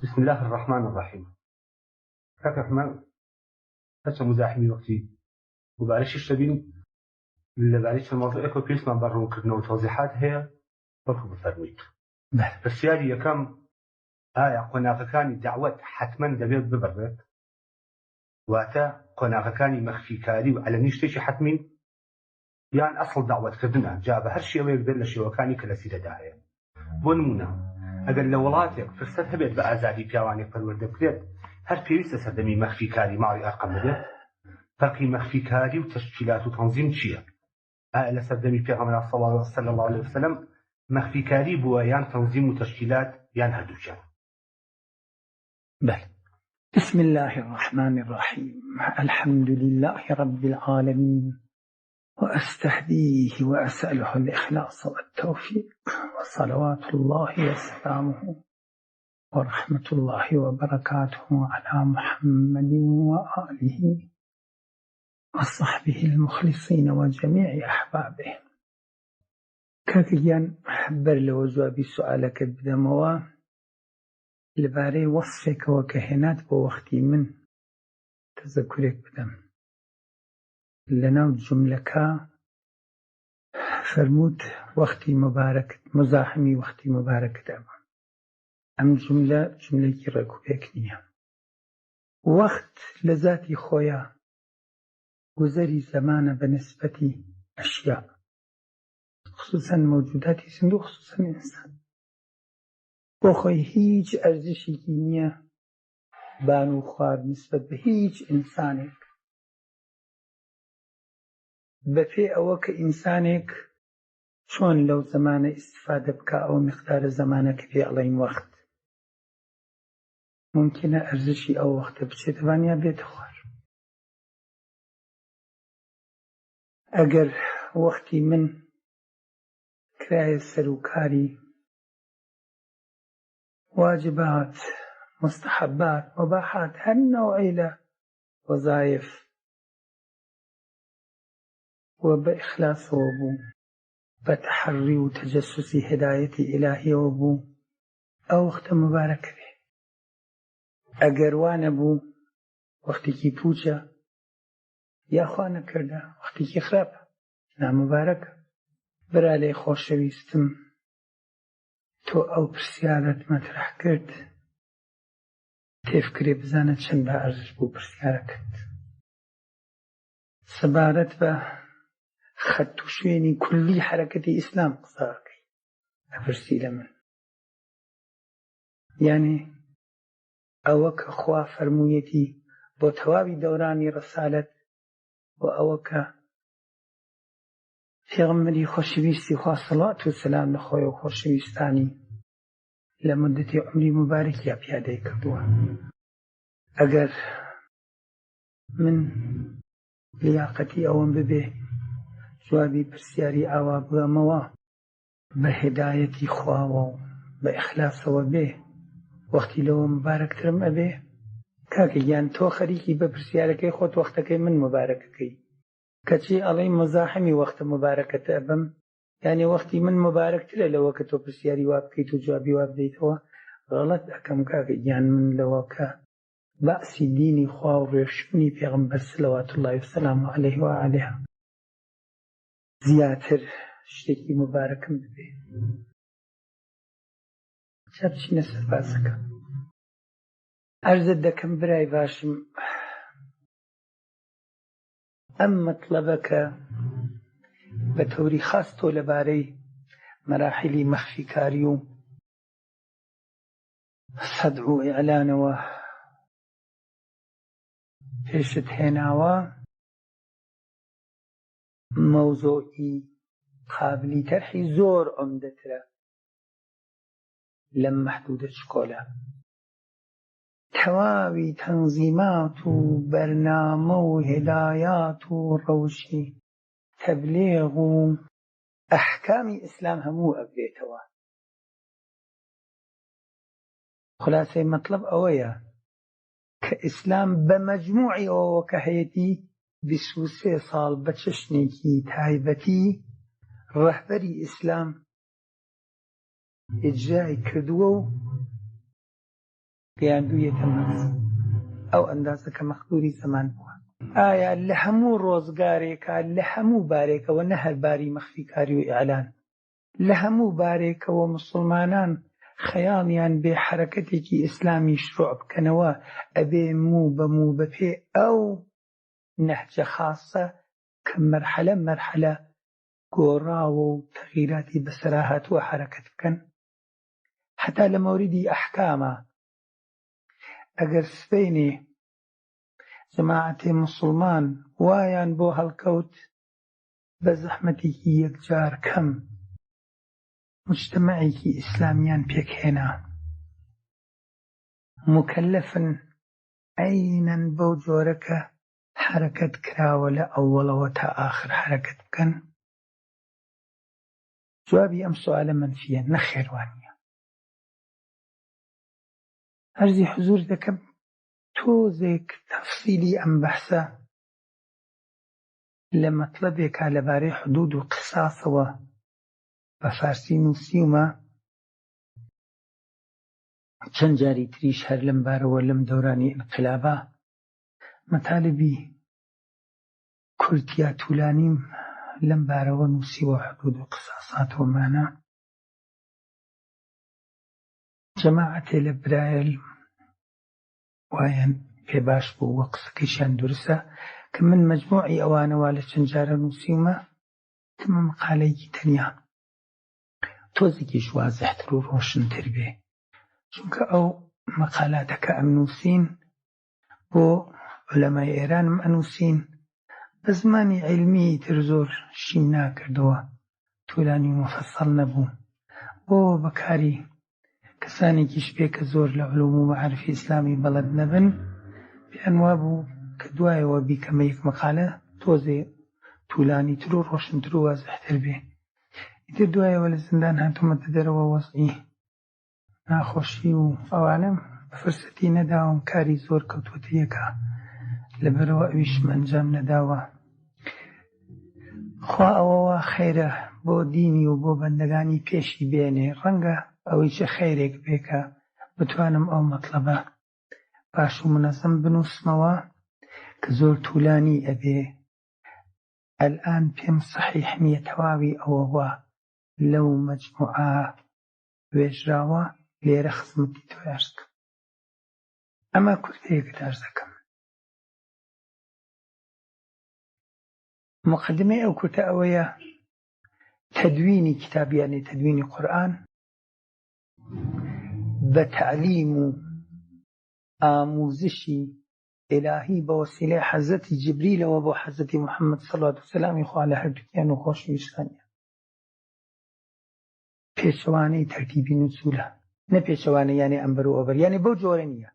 بسم الله الرحمن الرحیم. کاک ڕەحمان، هەرچەند مزاحمی وەختی مبارەکیش دەبین، لەبارەی چەند مەوزوعێکەوە پێویستمان بە ڕوونکردنەوە و تەوزیحات هەیە، بەڵکو بفەرموویت. پرسیاری یەکەم، ئایا قۆناغەکانی دەعوەت حەتمەن دەبێت ببڕێت؟ واتە قۆناغەکانی مەخفیکاری و عەلەنی شتێکی حەتمین؟ یان ئەسڵ دەعوەتکردنە جا بە هەر شێوەیەک بێت لە شێوەکانی کە لە سیرەدا هەیە؟ بۆ نموونە ئەگەر لە وڵاتێک فرسەت هەبێت بە ئازادی پیاوانێک پەروەردە بکرێت هەر پێویستە سەردەمی مەخفیکاری ماڵی ئەرقەم نەبێت؟ فەرقی مەخفیکاری و تەشکیلات و تەنزیم چییە؟ ئایا لە سەردەمی پێغەمبەر صلی اللە علیه وسلم مەخفیکاری بووە یان تەنزیم و تەشکیلات یان هەردووکیان؟ بەلێ. بسم اللە الرحمن الرحیم الحمد للە رب العالمین وأستهديه وأسأله الإخلاص والتوفيق وصلوات الله وسلامه ورحمة الله وبركاته على محمد وآله وصحبه المخلصین وجمیع احبابه. کاکە گیان بەر لەوە جوابی سوئالەکەت بدەمەوە لەبارەی وەسفێکەوە کە هێنات بۆ وەختی من تەزەکورێک بدەم لەناو جوملەکە فەرمووت وەختی مبارەکت مزاحمی وەختی مبارەکت ئەبم ئەم جوملە جوملەیەکی ڕێکوپێک نییە وەخت لە زاتی خۆیا گوزەری زەمانە بە نسبەتی ئەشیا خصوصا مەوجوداتی زیندوو خصوصا ئینسان بۆ خۆی هیچ ئەرزشێکی نییە بان و خوار نسبەت بە هیچ ئینسانێک بەپێ ئەوە کە ئینسانێک چۆن لەو زەمانە ئیستفادە بکا ئەو مقدارە زەمانە کە پێ ئەڵێین وەخت ممکنە ئەرزشی ئەو وەختە بچێتە بان یا بێتە خوار. ئەگەر وەختی من کرایە سەروکاری واجبات، مستحبات، مباحات، هەر نەوعی لە وەزایف و بە ئیخلاسەوە بوو، بە تەحەڕی و تەجەسوسی هیدایەتی ئیلاهیەوە بوو، ئەو وەختە موبارەکە بێ. ئەگەر وا نەبوو وەختێکی پووچە یا خوا نەکردە وەختێکی خراپە، ناموبارەکە. برا لێ خۆشەویستم تۆ ئەو پرسیارەت مەترەح کرد تێفکرێ بزانە چەند بە ئەرزش بوو پرسیارەکەت سەبارەت بە خەت و شوێنی کولی حەرەکەتی ئیسلام قسە ئەکەی ئەپرسی لە من یانێ ئەوە کە خوا فەرموویەتی بۆ تەواوی دەورانی ڕەسالەت و ئەوە کە پێغەمبەری خۆشەویستی خوا سەڵات و سەلام لە خۆی و خۆشەویستانی لە مدەتی عومری موبارەکیا پیادەی کردووە. ئەگەر من لیاقەتی ئەوەم ببێ جوابی پرسیاری ئاوا بگەمەوە، بە هیدایەتی خواوە و بە ئیخلاسەوە بێ وەختی لەوە موبارەکترم ئەبێ؟ کاکە گیان تۆ خەریکی بە پرسیارەکەی خۆت وەختەکەی من موبارەکەکەی کەچی ئەڵێی مزاحمی وەختە موبارەکەت ئەبم یانی وەختی من موبارەکترە لەوە کە تۆ پرسیاری وا بکەیت و جوابی وا بدەیتەوە غەڵەت ئەکەم کاکە گیان من لەوە کە باسی دینی خوا و ڕێوشوێنی پێغەمبەر صلوات اللە وسلامە علیه و آله زیاتر شتێکی موبارەکم ببێ. جا بچینە سەر باسەکە. عەرزت دەکەم برای باشم ئەم مەتڵەبە کە بە تەوری خاس تۆ لەبارەی مەراحیلی مەخفیکاری و سەدع و ئیعلانەوە پێشت هێناوە، مەوزوعی قابلی تەرحی زۆر عومدەترە لەم مەحدودە چکۆلە. تەواوی تەنزیمات و بەرنامە و هیدایات و ڕەوشی تەبلیغ و ئەحکامی ئیسلام هەموو ئەگرێتەوە. خولاسەی مەتڵەب ئەوەیە کە ئیسلام بە مەجموعی ئەوەوە کە هەیەتی 23 ساڵ بە چەشنێکی تایبەتی ڕەهبەری ئیسلام ئیجرای کردووە و. گەیاندوویەتە ئەو ئەندازە کە مەقدوری زەمان بووە؟ ئایا لە هەموو ڕۆزگارێکا لە هەموو بارێکەوە نە هەر باری مەخفیکاری و ئیعلان لە هەموو بارێکەوە موسڵمانان خەیاڵیان بێ حەرەکەتێکی ئیسلامی شروع بکەنەوە ئەبێ موو بە موو بە پێ ئەو نەهجە خاسە کە مەرحەلە مەرحەلە گۆڕاوە و تەغیراتی بەسەرا هاتووە حەرەکەت بکەن؟ هەتا لە مەوریدی ئەحکاما ئەگەر سبەینێ جەماعەتێ موسڵمان وایان بۆ هەڵکەوت بە زەحمەتێکی یەکجار کەم موجتەمەعێکی ئیسلامیان پێکهێنا، موکەلەفن عەینەن بەو جۆرە کە حەرەکەت کراوە لە ئەوەڵەوە تا ئاخر حەرەکەت بکەن؟ جوابی ئەم سوالە مەنفیە، نەخێر وانیە. عەرزی حزور دەکەم تۆزێک تەفسیلی ئەم بەحسە لە مەتڵەبێکا لەبارەی حدود و قساسەوە بە فارسی نووسیومە، چەند جاری تریش هەر لەم بارەوە لەم دەورانی ئینقلابا مەتالبی کورت یا تولانیم لەم بارەوە نووسیوە، حدود و قساسات و ئەمانە. جەماعەتێ لە برایل وایان پێ باش بوو و قسەکەیشیان دروستە کە من مەجموعی ئەوانە وا لە چەند جارە نووسیومە کەمە مقالەیەکی تەنیا تۆزێکیش وازحتر و ڕۆشنتر بێ، چونکە ئەو مقالاتە کە ئەمنووسین بۆ عولەمای ئێرانم ئەنووسین بە زمانی عیلمی تر زۆر شیم ناکردەوە، تولانی و مفصل نەبوو، بۆ بەکاری کەسانێکیش بێ کە زۆر لە علوم و مەعارفی ئیسلامی بەڵەد نەبن، پێیان وابوو کە دوایەوە بیکەمە یەک مقالە تۆزێ تولانیتر و ڕۆشنتر و وازحتر بێ. ئیتر دوایەوە لە زیندان هاتوومەتە دەرەوە وەزعی ناخۆشی و ئەوانەم فرسەتی نەداوم، کاری زۆر کەوتووەتە یەکا، لەبەرئەوە ئەویشم ئەنجام نەداوە. خوا ئەوە وا خەیرە بۆ دینی و بۆ بەندەگانی پێشی بێنێ، ڕەنگە ئەوەیچە خەیرێک بێ کە بتوانم ئەو مەتڵەبە باش و مونەزەم بنووسمەوە کە زۆر تولانی ئەبێ. ئەلئان پێم سەحیح نییە تەواوی ئەوە وا لەو مەجموعە وێژراوە لێرە خزمەتی تۆی عەرز کەم. ئەمە کورتەیەکت عەرز ئەکەم. موقەدیمەی ئەو کورتە ئەوەیە تەدوینی کتاب یانی تەدوینی قورئان بە تەعلیم و ئاموزشی ئیلاهی بە وەسیلەی حەزرەتی جبریلەوە بۆ حەزرەتی محەممەد سەڵات و سەلامی خوا لە هەردووکیان و خۆشەویستانیان. پێچەوانەی تەرتیبی نزولە، نە پێچەوانە یانێ ئەمبەر و ئەوبەر، یانێ بەو جۆرە نییە.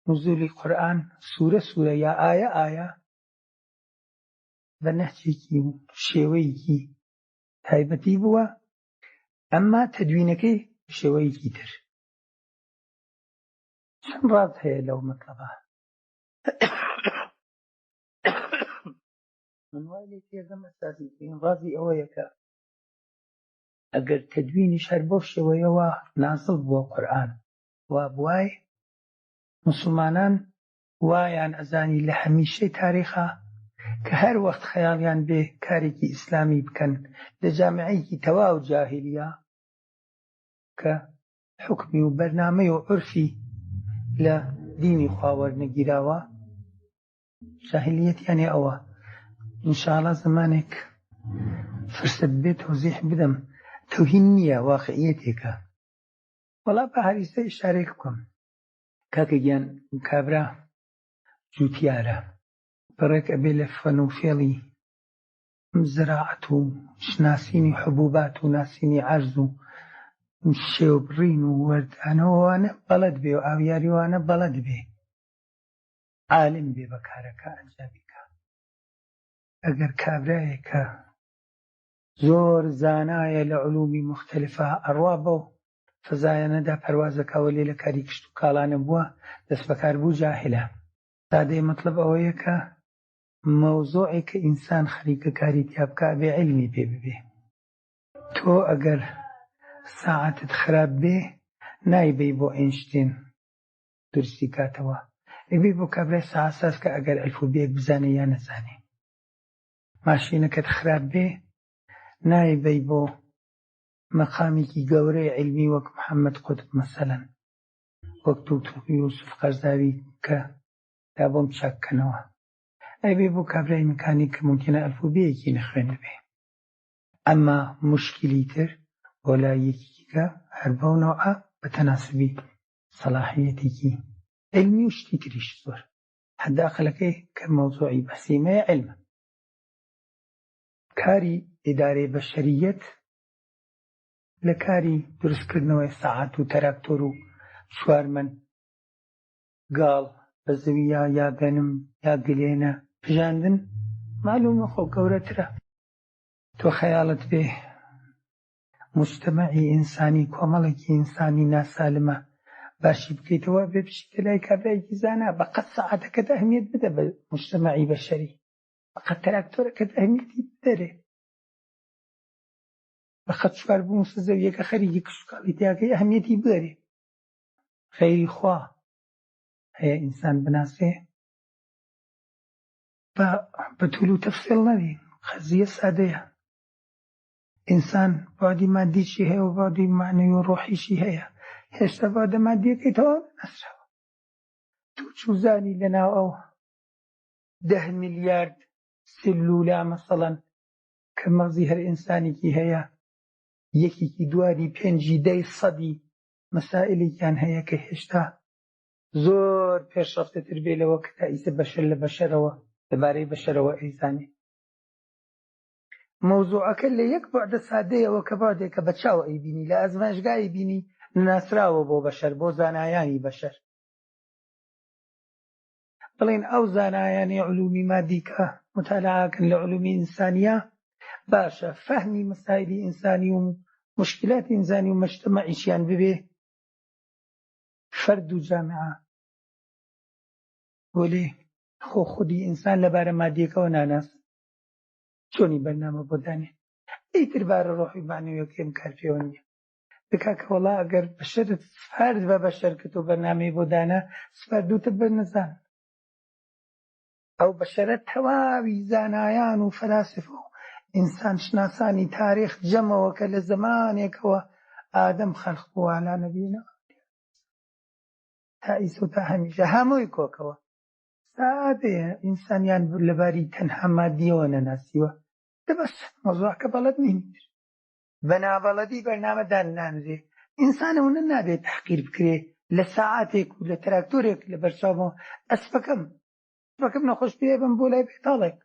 نزولی قورئان سورە سورە یا ئایە ئایە بە نەهجێکی و شێوەیەکی تایبەتی بووە، ئەمما تەدوینەکەی شێوەیەکی تر. چەند ڕاز هەیە لەو مەتڵەبە. من وای لێ تێگەم ئەساسیترین ڕازی ئەوەیە کە ئەگەر تەدوینیش هەر بەو شێوەیەوە نازڵ بووە قورئان وا بوای موسڵمانان وایان ئەزانی لە هەمیشەی تاریخا کە هەر وەخت خەیاڵیان بێ کارێکی ئیسلامی بکەن لە جامعەیەکی تەواو جاهیلیا کە حوکمی و بەرنامەی و عورفی لە دینی خوا وەرنەگیراوە جاهلیەت یانێ ئەوە ئینشاءاللە زمانێک فرسەت بێت تەوزیح بدەم تەوهین نییە واقعیەتێکە. وەڵا با هەریسە ئیشارەیەک بکەم کاکە گیان کابرا جوتیارە بڕێک ئەبێ لە فەن و فێڵی زراعەت و ناسینی حبوبات و ناسینی عەرز و شێوبڕین و وەردانەوەوانە بەڵەد بێ و ئاویاریوانە بەڵەد بێ عالم بێ بە کارەکە ئەنجامی کا. ئەگەر کابرایەکە زۆر زانایە لە علومی موختەلفە ئەڕوا بەو فەزایانەدا پەرواز ئەکا وەلێ لە کاری کشتوکاڵا نەبووە دەستبەکار بوو جاهلە. سادەی مەتڵەب ئەوەیە کە مەوزوعێک کە ئینسان خەریکە کاری تیا بکا ئەبێ عیلمی پێ ببێ. تۆ ئەگەر ساعەتت خراپ بێ. نایبەی بۆ ئەینشتین دروستی کاتەوە، ئەیبەی بۆ کابرای سەعاتساز کە ئەگەر ئەلفوبێک بزانێ یا نەزانێ. ماشینەکەت خراپ بێ نایبەی بۆ مەقامێکی گەورەی عیلمی وەک محەممەد قوتب مەسەلەن، وەک دوکتور یوسف قەرزاوی کە تا بۆم چاک کەنەوە. ئەیبەی بۆ کابرای میکانیک کە مومکینە ئەلفوبێیەکی نەخوێندبێ. ئەمما موشکیلی تر بۆ لای یەکێکی کە هەر بەو نەوعە بە تەناسوبی سەلاحیەتێکی عیلمی و شتی تریش زۆر حەداقلەکەی کە مەوزوعی بەحسی ئێمەیە عیلمە. کاری ئیدارەی بەشەریەت لە کاری دروستکردنەوەی سەعات و تەراکتۆر و چوارمەن گاڵ بە زەوییا یا گەنم یا گلێنە پژاندن مالومە خۆ گەورەترە. تۆ خەیاڵت بێ موجتەمەعی ئینسانی کۆمەڵێکی ئینسانی ناسالمە باشی بکەیتەوە ئەبێ بچیتە لای کابرایەکی زانا بە قەد سەعاتەکەت ئەهمیەت بدە بە موجتەمەعی بەشەری بە قەد تەراکتۆرەکەت ئەهمیەتی بدەرێ بە قەد چوار بووسە زەویەکە خەریکی کشتوکاڵی تیاکەی ئەهمیەتی بدەرێ غەیری خوا هەیە ئینسان بناسێ با بە تول و تەفسیڵ نەبین قەزیە سادەیە ئینسان بەعدی مادیشی هەیە و بەعدی مەعنەوی و ڕۆحیشی هەیە هێشتا بەعدە مادیەکەی تەواو نەناسراوە تۆ چوزانی لەناو ئەو ده ملیارد سلولا مەسەڵەن کە مەغزی هەر ئینسانێکی هەیە یەکێکی دوانی پێنجی دەی سەدی مەسائلێکیان هەیە کە هێشتا زۆر پێشڕەفتەتر بێ لەوە کە تا ئیسە بەشەر لە بەشەرەوە لەبارەی بەشەرەوە ئەیزانێ. مەوزوعەکە لە یەک بوعدە سادەیەوە کە بوعدێکە بە چاو ئەیبینی لە ئەزمایشگا ئەیبینی نەناسراوە بۆ بەشەر بۆ زانایانی بەشەر بڵێن ئەو زانایانی علومی مادی کە متالعاکەن لە علومی ئینسانیە باشە فەهمی مەسایلی ئینسانی و مشکلاتی ئینسانی و مەجتەمەعیشیان ببێ فەرد و جامعە وەلێ خۆ خودی ئینسان لەبارە مادیەکەوە ناناس چۆنی بەرنامە بۆ دانێ ئیتر بارە ڕۆحی مەعنەویەکەیم کار پێوە نییە بکاکە وەڵا ئەگەر بەشەرت سپارد بە بەشەر کە تۆ بەرنامەی بۆ دانا سپاردوتە بە نەزان ئەو بەشەرە تەواوی زانایان و فەلاسفە و ئینسان شناسانی تاریخ جەمەوە کە لە زەمانێکەوە ئادەم خەلق بووە عەلا نەبینا تا ئیسە و تا هەمیشە هەمووی کۆکەوە سادەیە ئینسانیان لەباری تەنها مادیەوە نەناسیوە دە بەس مەوزوعەکە بەڵەد نین بە نابەڵەدی بەرنامە داننانرێ ئینسان ئەونە نابێت تەحقیر بکرێ لە سەعاتێک و لە تراکتۆرێک لە بەرچاومەوە ئەسپەکەم ئەسپەکەم نەخۆش پێ بم بۆ لای بێتاڵێک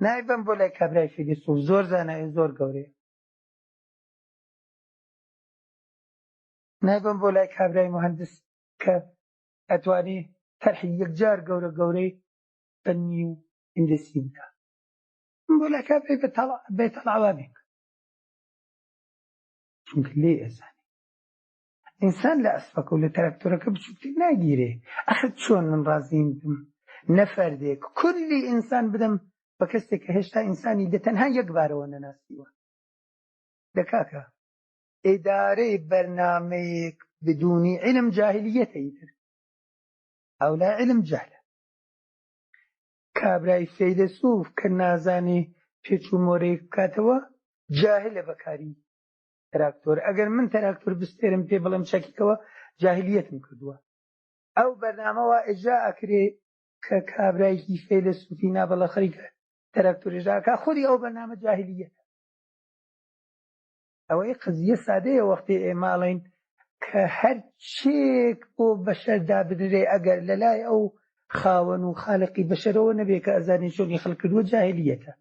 نایبەم بۆ لای کابرای فیلسوف زۆر زانایە زۆر گەورەیە نایبەم بۆ لای کابرای مهندس کە ئەتوانی تەرحی یەکجار گەورە گەورەی فەنی و هندسی بکە بۆ لای کابرای بێتەڵعوانێک چونکە لێ ئەزانی ئینسان لە ئەسپەکە و لە تراکتۆرەکە بچووکتر ناگیرێ ئەخر چۆن من ڕازیم بم نەفەردێک کولی ئینسان بدەم بە کەسێک کە هێشتا ئینسانی لە تەنها یەک بارەوە نەناسیوە دەکاکە ئیدارەی بەرنامەیەک بدونی علم جاهلیەتە ئیتر ئەولا علم جەهلە کابرای فەیلەسوف کە نازانێ پێچ و مۆرەیەک بکاتەوە جاهلە بەکاری تراکتۆر ئەگەر من تراکتۆر بستێرم پێ بڵێم چەکیکەوە جاهلیەتم کردووە ئەو بەرنامەوە ئیجرا ئەکرێ کە کابرایەکی فەیلەسوفی نابەڵە خەریکە تراکتۆرێژاکە خودی ئەو بەرنامە جاهلیەتە ئەوەی قەزیە سادەیە وەختی ئێمە ئەڵێین کە هەر چێک بۆ بەشەر دابنرێ ئەگەر لە لای ئەو خاوەن و خالقی بەشەرەوە نەبێ کە ئەزانێ چۆنی خەڵک کردووە جاهلیەتە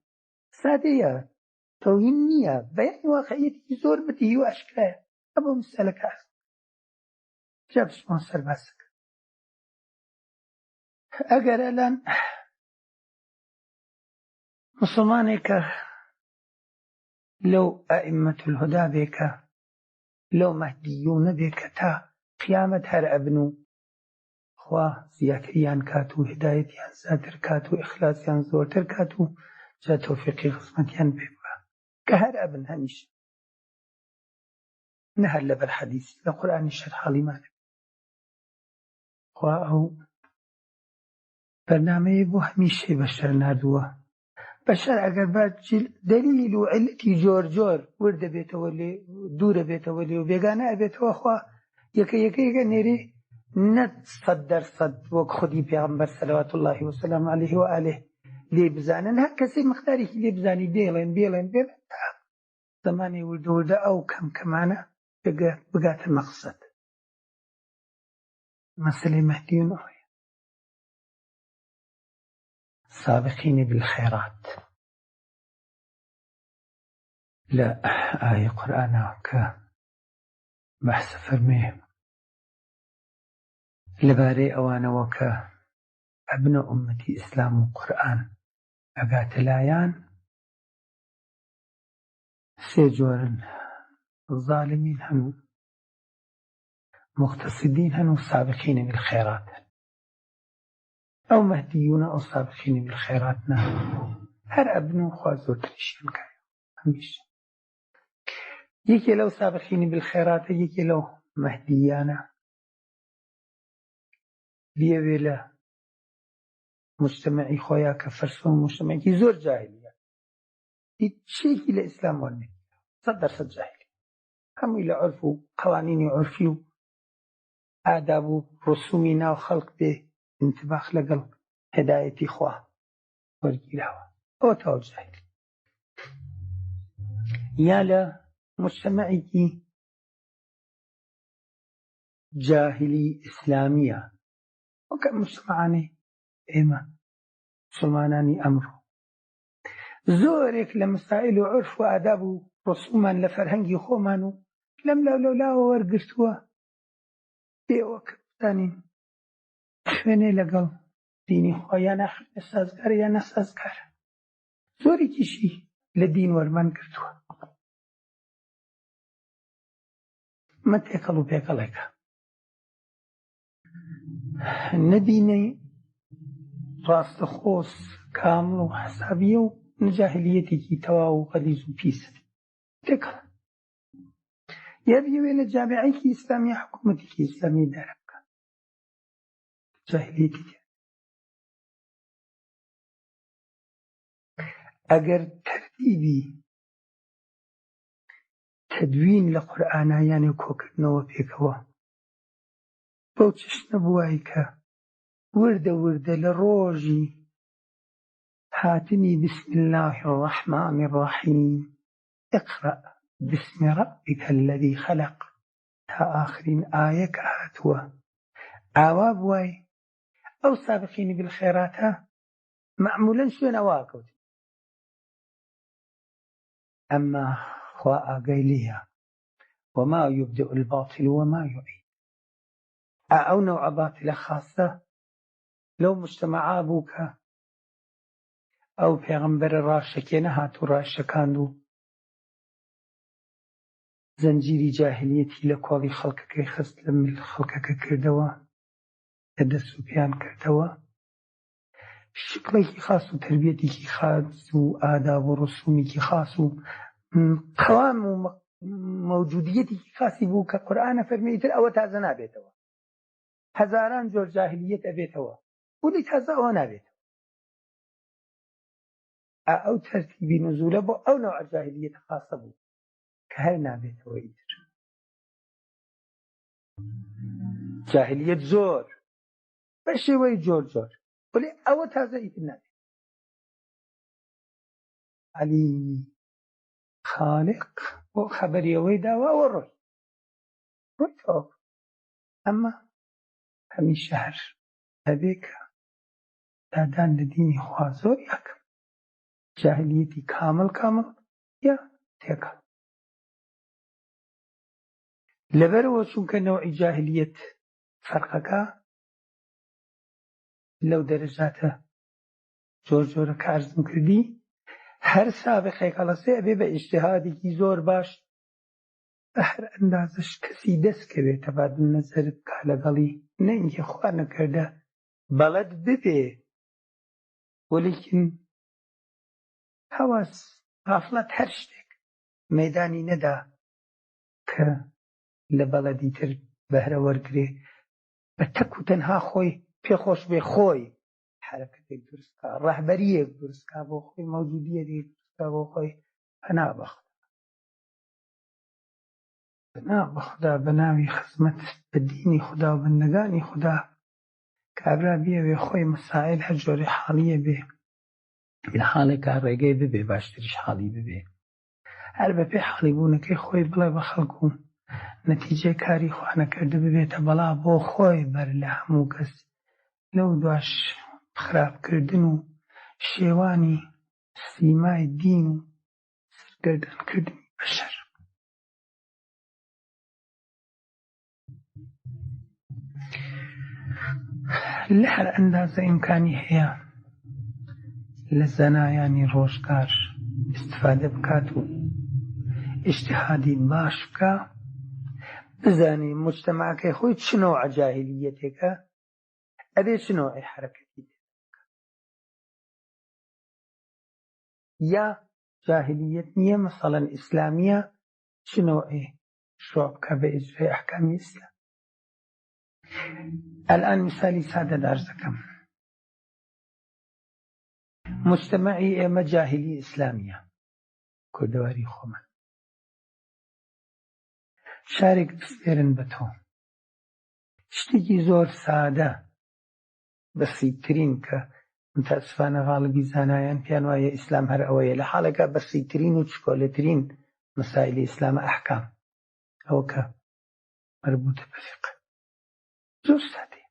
سادەیە تەوهین نییە بەیانی واقعیەتێکی زۆر بدیهی و ئاشکرایە ئەبۆ مەسەلەکە جا بچمەوە سەر باسەکە ئەگەر ئەلان مسلمانێکە لەو ئەئمە الهدی بێ کە لەو مەهدیونە بێ کە تا قیامەت هەر ئەبن و خوا زیاتریان کات و هیدایەتیان زیاتر کات و ئیخلاسیان زۆرتر کات و جا تەوفیقی خزمەتیان پێ بکا کە هەر ئەبن هەمیشە. نە هەر لەبەر حەدیس لە قورئانیش هەر حاڵیمان خوا ئەو بەرنامەیە بۆ هەمیشەی بەشەر ناردووە. بەشەر ئەگەر بە دەلیل و عیلەتی جۆر جۆر ورد دەبێتەوە لێ دوورە بێتەوە لێ و بێگانە ئەبێتەوە خوا یەکە یەکە یەکە نێرێ نە 100% وەک خودی پێغەمبەر سەلەوات اللە وسلام علیه و آله لێ بزانن هەر کەسی مقدارێکی لێ بزانی بێڵێن بێڵێن بێڵێن تا زمانی وردە وردە ئەو کەم کەمانە بگاتە مەقسەد. مەسەلەی مەهدیون ئەوەیە سابقین بالخيرات لە ئاەی قورئانا کە بەحسە فەرمێ لەبارەی ئەوانەوە کە ئەبنە ئومەتی ئیسلام و قورئان ئەگاتە لایان سێ جۆرن ظالمین هەن و مقتصدین هەن و سابقین بالخيرات هەن. ئەو مەهدیونە ئەو سابقین بالخيرات نا هەر ئەبن و خوا زۆرتریشیان کایە هەمیشە یەکێ لەو سابقین بالخيراتە یەکێ لەو مەهدیانە بیەوێ لە مجتمعی خۆیا کە فەرسۆن مجتمعێکی زۆر جاهلیە هیچ شتێکی لە ئیسلام وەرنەگیراوە 100% جاهلی هەمووی لە عورف و قوانینی عورفی و ئاداب و ڕسومی ناو خەڵک بێ انتباق لەگەڵ هدایەتی خوا وەرگیراوە ئەوە تەواو جاهلی یا لە مجتمعێکی جاهلی ئیسلامیە وەک ئەم مجتمعانەی ئێمە مسلمانانی ئەمڕۆ زۆرێک لە مەسائل و عورف و ئاداب و ڕسومان لە فەرهەنگی خۆمان و لەم لاو لەولاوە وەرگرتووە بێ ئەوە کە بزانین خوێنێ لەگەڵ دینی خوا یا ناخوێنێ سازگارە یا ناسازگارە. زۆرێکیشی لە دین وەرمان گرتووە. ئەمە تێکەڵ و پێکەڵێکە. نە دینی ڕاستەخۆس کامڵ و حەسابیە و نە جاهلیەتێکی تەواو و غەلیز و پیسە. تێکەڵ. یا بیەوێ لە جامیعەیەکی ئیسلامی یا حکوومەتێکی ئیسلامی ئیدارە بکا. جاهلیەتی تێ. ئەگەر تەرتیبی تەدوین لە قورئانا یانێ کۆکردنەوە پێکەوە بەو چەشنە بوای کە وردە وردە لە ڕۆژی هاتنی بسم الله الرحمن الرحیم اقرأ باسم ربک الذی خلق تا ئاخرین ئایە کە هاتووە ئاوا بوای ئەو سابقینی بالخێراتە مەعمولەن شوێن ئەوە ئەکەوت. ئەمما خوا ئاگای لێیە وما یبدئ الباطل وما یعید. ئا ئەو نەوعە باتلە خاسە لەو مجتەمەعا بوو کە ئەو پێغەمبەرە ڕاشەکێنە هات و ڕایشەکاند و زەنجیری جاهلیەتی لە کۆڵی خەڵکەکەی خست لە مل خەڵکەکە کردەوە لە دەست و پێیان کردەوە شکڵێکی خاص و تربیەتێکی خاص و ئاداب و ڕسومێکی خاص و قەوام و مەوجودیەتێکی خاصی بوو کە قورئانە فەرمی ئیتر ئەوە تازە نابێتەوە هەزاران جۆر جاهلیەت ئەبێتەوە ولی تازە ئەوە نابێتەوە. ئەو تەرتیبی نزولە بۆ ئەو نەوع جاهلیەتە خاصە بوو کە هەر نابێتەوە ئیتر. جاهلیەت زۆر بە شێوەی جۆر جۆر ولی ئەوە تازە ئیتر نابێت. عەلیمی خالق بۆ خەبەری ئەوەی داوە ئەوە ڕۆی ڕۆی تەواو. ئەمە هەمیشە هەر ئەبێ کە دادان لە دینی خوا زۆر یاکەم جاهلیەتی کامڵ کامڵ یا تێکەڵ. لەبەرەوە چونکە نەوعی جاهلیەت فەرقەکە لەو دەرەجاتە زۆر جۆرە کە عەرزم کردی هەر سابقێک هەڵەسێ ئەبێ بە ئیجتیهادێکی زۆر باش بە هەر ئەندازەش کەسی دەست کەوێ تەبادل نەزەر بکا لەگەڵی نەینکێ خوا نەکردە بەڵەد ببێ وەلیکن هەوەس غافلەت هەر شتێک مەیدانی نەدا کە. لە بەڵەدی تر بەهرە وەرگرێ، بە تەک و تەنها خۆی پێ خۆش بێ خۆی حەرەکەتێک دروست کا، ڕەهبەرییەک دروست کا بۆ خۆی، مەوجودیەتێک دروست کا بۆ خۆی. پەنا بە خودا، پەنا بە خودا بە ناوی خزمەت بە دینی خودا و بەندەگانی خودا کابرا بیەوێ خۆی مەسائل هەر جۆرێ حاڵیە بێ لە حاڵێکا ڕێگەی ببێ باشتریش حاڵی ببێ هەر بە پێی حاڵی بوونەکەی خۆی بڵێ بە خەڵک و نەتیجەی کاری خوانەکردە ببێتە بەڵا بۆ خۆی بەر لە هەموو کەس لەو دواش خراپ کردن و شێوانی سیمای دین و سەرگەردان کردنی بەشەر. لە هەر ئەندازە ئیمکانی هەیە لە زانایانی ڕۆژگار ئیستفادە بکات و ئیجتیهادی باش بکا، بزانێ موجتەمعەکەی خۆی چ نەوعە جاهیلیەتێکە، ئەبێ چ نەوعی حەرەکەتی تێدا بکا. یا جاهیلیەت نییە مەسەڵەن ئیسلامییە، چ نەوعێ شروع بکا بە ئیجرای ئەحکامی ئیسلام. الان مثالی سادە عەرز دەکەم. مجتەمەعی ئێمە جاهیلی ئیسلامیە، کوردەواری خۆمان. شارێک بسپێرن بە تۆ، شتێکی زۆر سادە بەسیترین کە متاسفانە غاڵبی زانایان پێیان وایە ئیسلام هەر ئەوەیە، لە حاڵێکا بەسیترین و چکۆلەترین مەسائلی ئیسلامە ئەحکام، ئەوە کە مەربوتە بە فیقە زۆر سادەیە.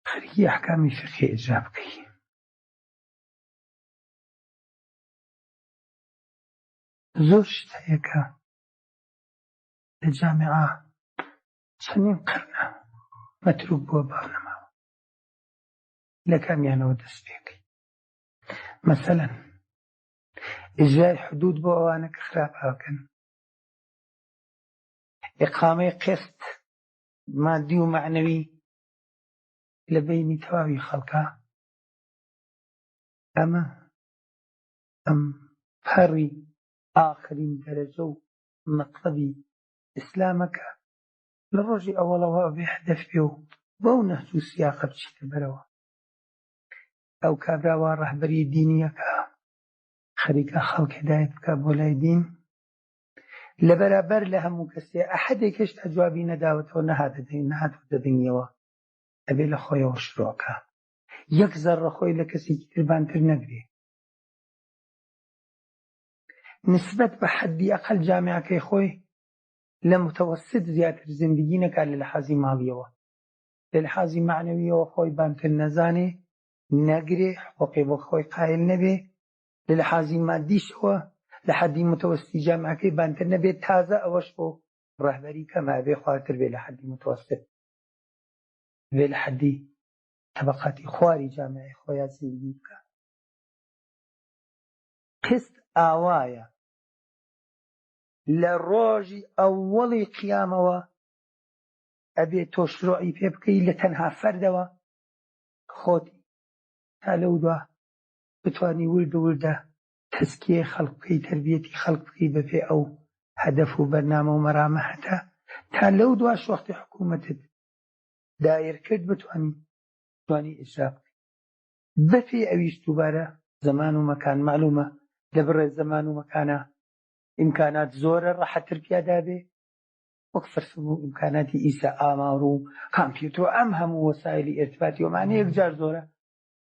خەریکی ئەحکامی فیقهی ئیجرا بکەی. زۆر شت هەیە کە لە جامیعە چەندین قەرنە مەتروک بووە باو نەماوە. لە کامیانەوە دەست پێکەی؟ مەسەلەن ئیجرای حدود بۆ ئەوانە کە خراپ ئاکەن، ئیقامەی قسط مادی و مەعنەوی لە بەینی تەواوی خەڵکا، ئەمە ئەم پەڕی ئاخرین دەرەجە و مەتڵەبی ئیسلامە کە لە ڕۆژی ئەوەڵەوە ئەبێ هەدەف بێ و بەو نەهج و سیاقە بچیتە بەرەوە. ئەو کابرا وا ڕەهبەری دینیەکە خەریکە خەڵک هیدایەت بکا بۆ لای دین، لە بەرابەر لە هەموو کەسێ ئەحەدێک هێشتا جوابی نەداوەتەوە، نەهاتووەتە دەنگیەوە، ئەبێ لە خۆیەوە شروع کا. یەک زەڕە خۆی لە کەسێکی تر بانتر نەگرێ. نسبەت بە حەدی ئەقەل جامیعەکەی خۆی لە متەوەسط زیاتر زندگی نەکات لە لحازی ماڵیەوە، لە لحازی مەعنەویەوە خۆی بانتر نەزانێ، نەگرێ، حقوقی بۆ خۆی قایل نەبێ، لە لحازی مادیشەوە لە حەدی متەوەستی جامیعەکەی بانتر نەبێ، تازە ئەوەش بۆ ڕەهبەری کەمە، ئەبێ خوارتر بێ لە حەدی متەوەسط، بێ لە حەدی تەبەقاتی خواری جامیعەی خۆیا زندگی بکا. قست ئاوایە لە ڕۆژی ئەوەڵی قیامەوە ئەبێ تۆ شروعی پێ بکەی لە تەنها فەردەوە خۆتی تا لەو دوا بتوانی وردە وردە تەزکیەی خەڵک بکەی، تەربیەتی خەڵک بکەی بەپێ ئەو هەدەف و بەرنامە و مەرامە هەتا تا لەو دواش وەختی حکوومەتت دایر کرد بتوانی توانی ئیجرا بکەی بەپێ ئەویش. دووبارە زەمان و مەکان مەعلومە، لە بڕێ زەمان و مەکانە ئیمکانات زۆرە ڕەحەتتر پیادا بێ، وەک فرسەت و ئیمکاناتی ئیسا ئامار و کامپیوتر و ئەم هەموو وەسایلی ئیرتباتی ومانە یەکجار زۆرە،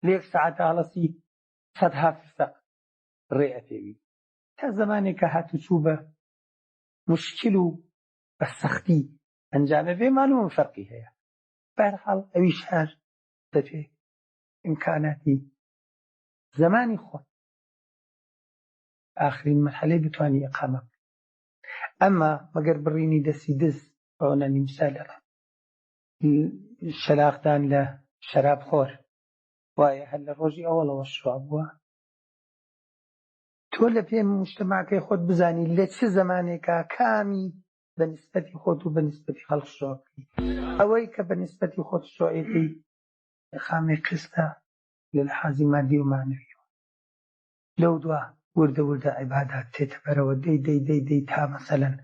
لە یەک سەعاتە هەڵەسی سەدها فرسەق ڕێ ئەپێوی، تا زەمانێک کە هاتوچوو بە مشکل و بە سەختی ئەنجامە بێ، مالومە فەرقی هەیە. بەهەرحاڵ ئەویش هەر بەپێ ئیمکاناتی زەمانی خۆت ئاخرین مەرحەلەی بتوانی ئیقامە بکەی. ئەمما مەگەر بڕینی دەستی دز ئەوە مثال ئەڵێم، شەلاقدان لە شەراب خۆر وایە هەر لە ڕۆژی ئەوەڵەوە شروع بووە. تۆ لە پێ مجتەماعەکەی خۆت بزانی لە چ زەمانێکا کامی بە نسبەتی خۆت و بە نسبەتی خەڵک شروع بکەی. ئەوەی کە بە نسبەتی خۆت شروعیەکەی ئیقامەی قستە لە لحازی مادی و مەعنەویەوە، لەو دوا. وردە وردە عیبادات تێتە بەرەوە، دەی دەی دەی دەی تا مەسەلەن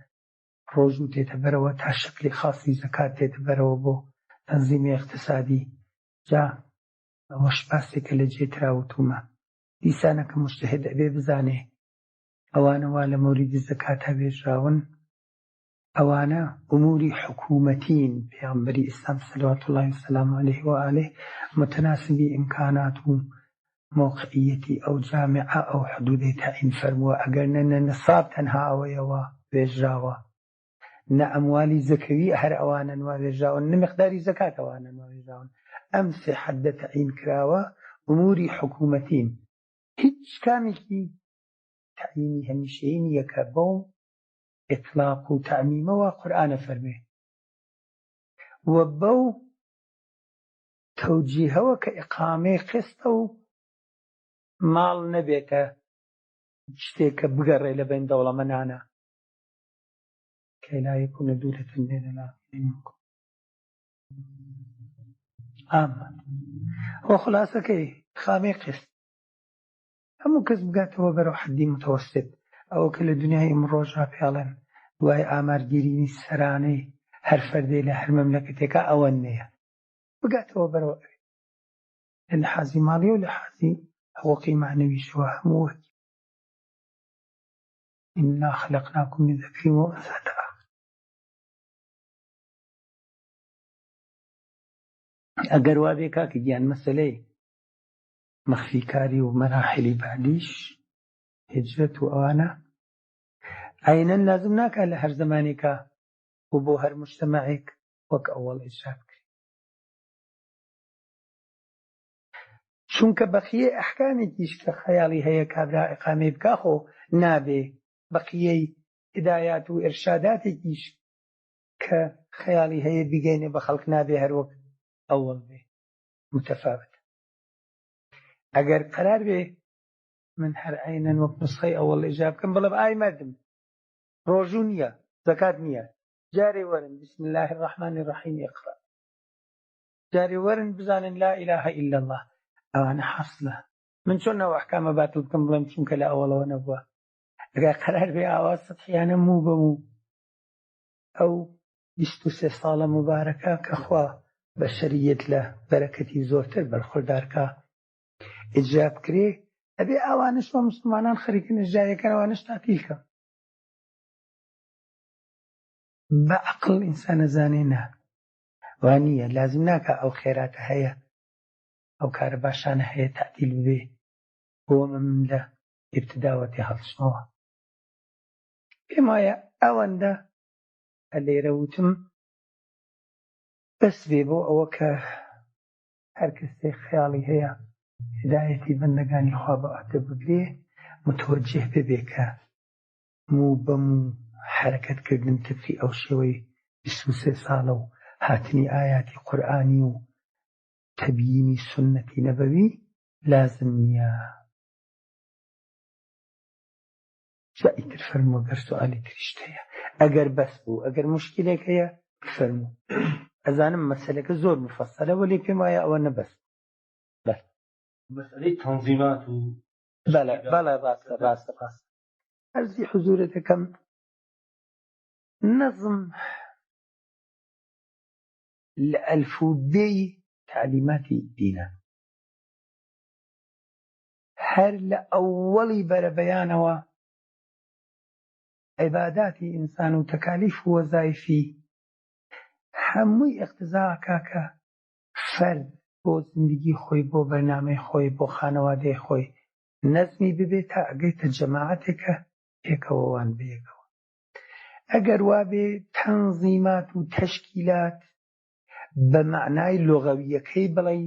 ڕۆژوو تێتە بەرەوە، تا شەکلی خاسی زەکات تێتە بەرەوە بۆ تەنزیمی ئیقتسادی. جا ئەوەش باسێکە لە جێ ترا وتوومە. دیسانەکە موجتەهید ئەبێ بزانێ ئەوانە وا لە مەوریدی زەکاتا بێژراون، ئەوانە ئوموری حکوومەتین، پێغەمبەری ئیسلام صلوات اللە و سلامە علیه و آله متناسبی ئیمکانات و مەوقعیەتی ئەو جامیعە ئەو حدودەی تەعین فەرمووە، ئەگەر نە نە نصاب تەنها ئەوەیە وا بێژراوە، نە ئەموالی زەکەوی هەر ئەوانەن وا بێژراون، نە مقداری زەکات ئەوانەن وا بێژراون. ئەم سێ حەدە تەعین کراوە ئوموری حکوومەتین، هیچ کامێکی تەعینی هەمیشەیی نییە کە بەو ئیتڵاق و تەعمیمەوە قورئان ئەفەرموێ و بەو تەوجیهەوە کە ئیقامەی قیستە و ماڵ نەبێتە شتێک کە بگەڕێ لە بەین دەوڵەمەنانە کەی لا یەکونە دولەتن بین العاقلین منکم عامە و خولاسەکەی ئیقامەی قیست هەموو کەس بگاتەوە بەرەو حەدی متەوەسیت، ئەوە کە لە دونیای ئیمڕۆژا پێڵێن دوای ئامارگیریی سەرانەی هەر فەردێ لە هەر مەملەکەتێکا ئەوەندەیە، بگاتەوە بەرەو ئەوێ لە لحازی ماڵی و لحازی حقوقی مەعنەویشەوە هەموو وەک انا خلقناکم من ذکر و انثی تا ئاخر. ئەگەر وابێ کاکە گیان مەسەلەی مەخفیکاری و مەراحیلی بەعدیش هیجرەت و ئەوانە عەینەن لازم ناکا لە هەر زەمانێکا و بۆ هەر مجتەمەعێک وەک ئەوەڵ ئیجرا بکرێ. چونکە بەقیەی ئەحکامێکیش کە خەیاڵی هەیە کابرا ئیقامەی بکا خۆ نابێ بەقیەی هیدایات و ئیرشاداتێکیش کە خەیاڵی هەیە بیگەینێ بە خەڵک نابێ هەر وەک ئەوەڵ بێ متەفاوت. ئەگەر قەرار بێ من هەر عەینەن وەک نوسخەی ئەوەڵ ئیجرا بکەم بڵێم ئای مەردم ڕۆژوو نییە زەکات نییە جارێ وەرن بسم الله الرحمن الرحیم اقرا جارێ وەرن بزانن لا اله الا الله ئەوانە حەسلە من چۆن ناو ئەحکامە باتڵ بکەم بڵێم چونکە لە ئەوەڵەوە نەبووە ئەگەر قەرار بێ ئاوا سەتحیانە موو بە موو ئەو 23 ساڵە موبارەکە کە خوا بەشەریەت لە بەرەکەتی زۆرتر بەرخوردارکا ئیجرا بکرێ ئەبێ ئەوانش وە مسلمانان خەریکن ئیجرایەکەن ئەوانش تاتیل کەم بە عەقڵ ئینسان ئەزانێ نا وا نییە لازم ناکا ئەو خێراتە هەیە ئەو کارە باشانە هەیە تەعتیل ببێ بۆ من لە ئیبتداوە تێ هەڵچمەوە پێم وایە ئەوەندە لێرە وتم بەس بێ بۆ ئەوە کە هەر کەسێک خەیاڵی هەیە هیدایەتی بەندەگانی خوا بە عەهدە بگرێ متوەجه ببێ کە موو بە موو حەرەکەت کردن تبقی ئەو شێوەی 23 ساڵە و هاتنی ئایاتی قورئانی و تەبیینی سوننەتی نەبەوی لازم نییە. جا ئیتر فەرموو گەر سوالی تریشت هەیە ئەگەر بەس بوو ئەگەر موشکیلێک هەیە فەرموو ئەزانم مەسەلەکە زۆر مفەسەلە وەلێ پێم وایە ئەوە نەبەس بەس مەسەلەی تەنزیمات و بەڵێ بەڵێ ڕاستە ڕاستە ڕاستە عەرزی حزورت دەکەم نەزم لە ئەلف و بێی تەعلیماتی دینە هەر لە ئەوەڵی بەرەبەیانەوە عیباداتی ئینسان و تەکالیف و وەزایفی هەمووی ئیقتزا ئەکا کە فەرد بۆ زیندگی خۆی بۆ بەرنامەی خۆی بۆ خانەوادەی خۆی نەزمی ببێ تا ئەگەیتە جەماعەتێک کە پێکەوە وان بەیەکەوە ئەگەر وابێ تەنزیمات و تەشکیلات بە مەعنای لۆغەوییەکەی بڵێی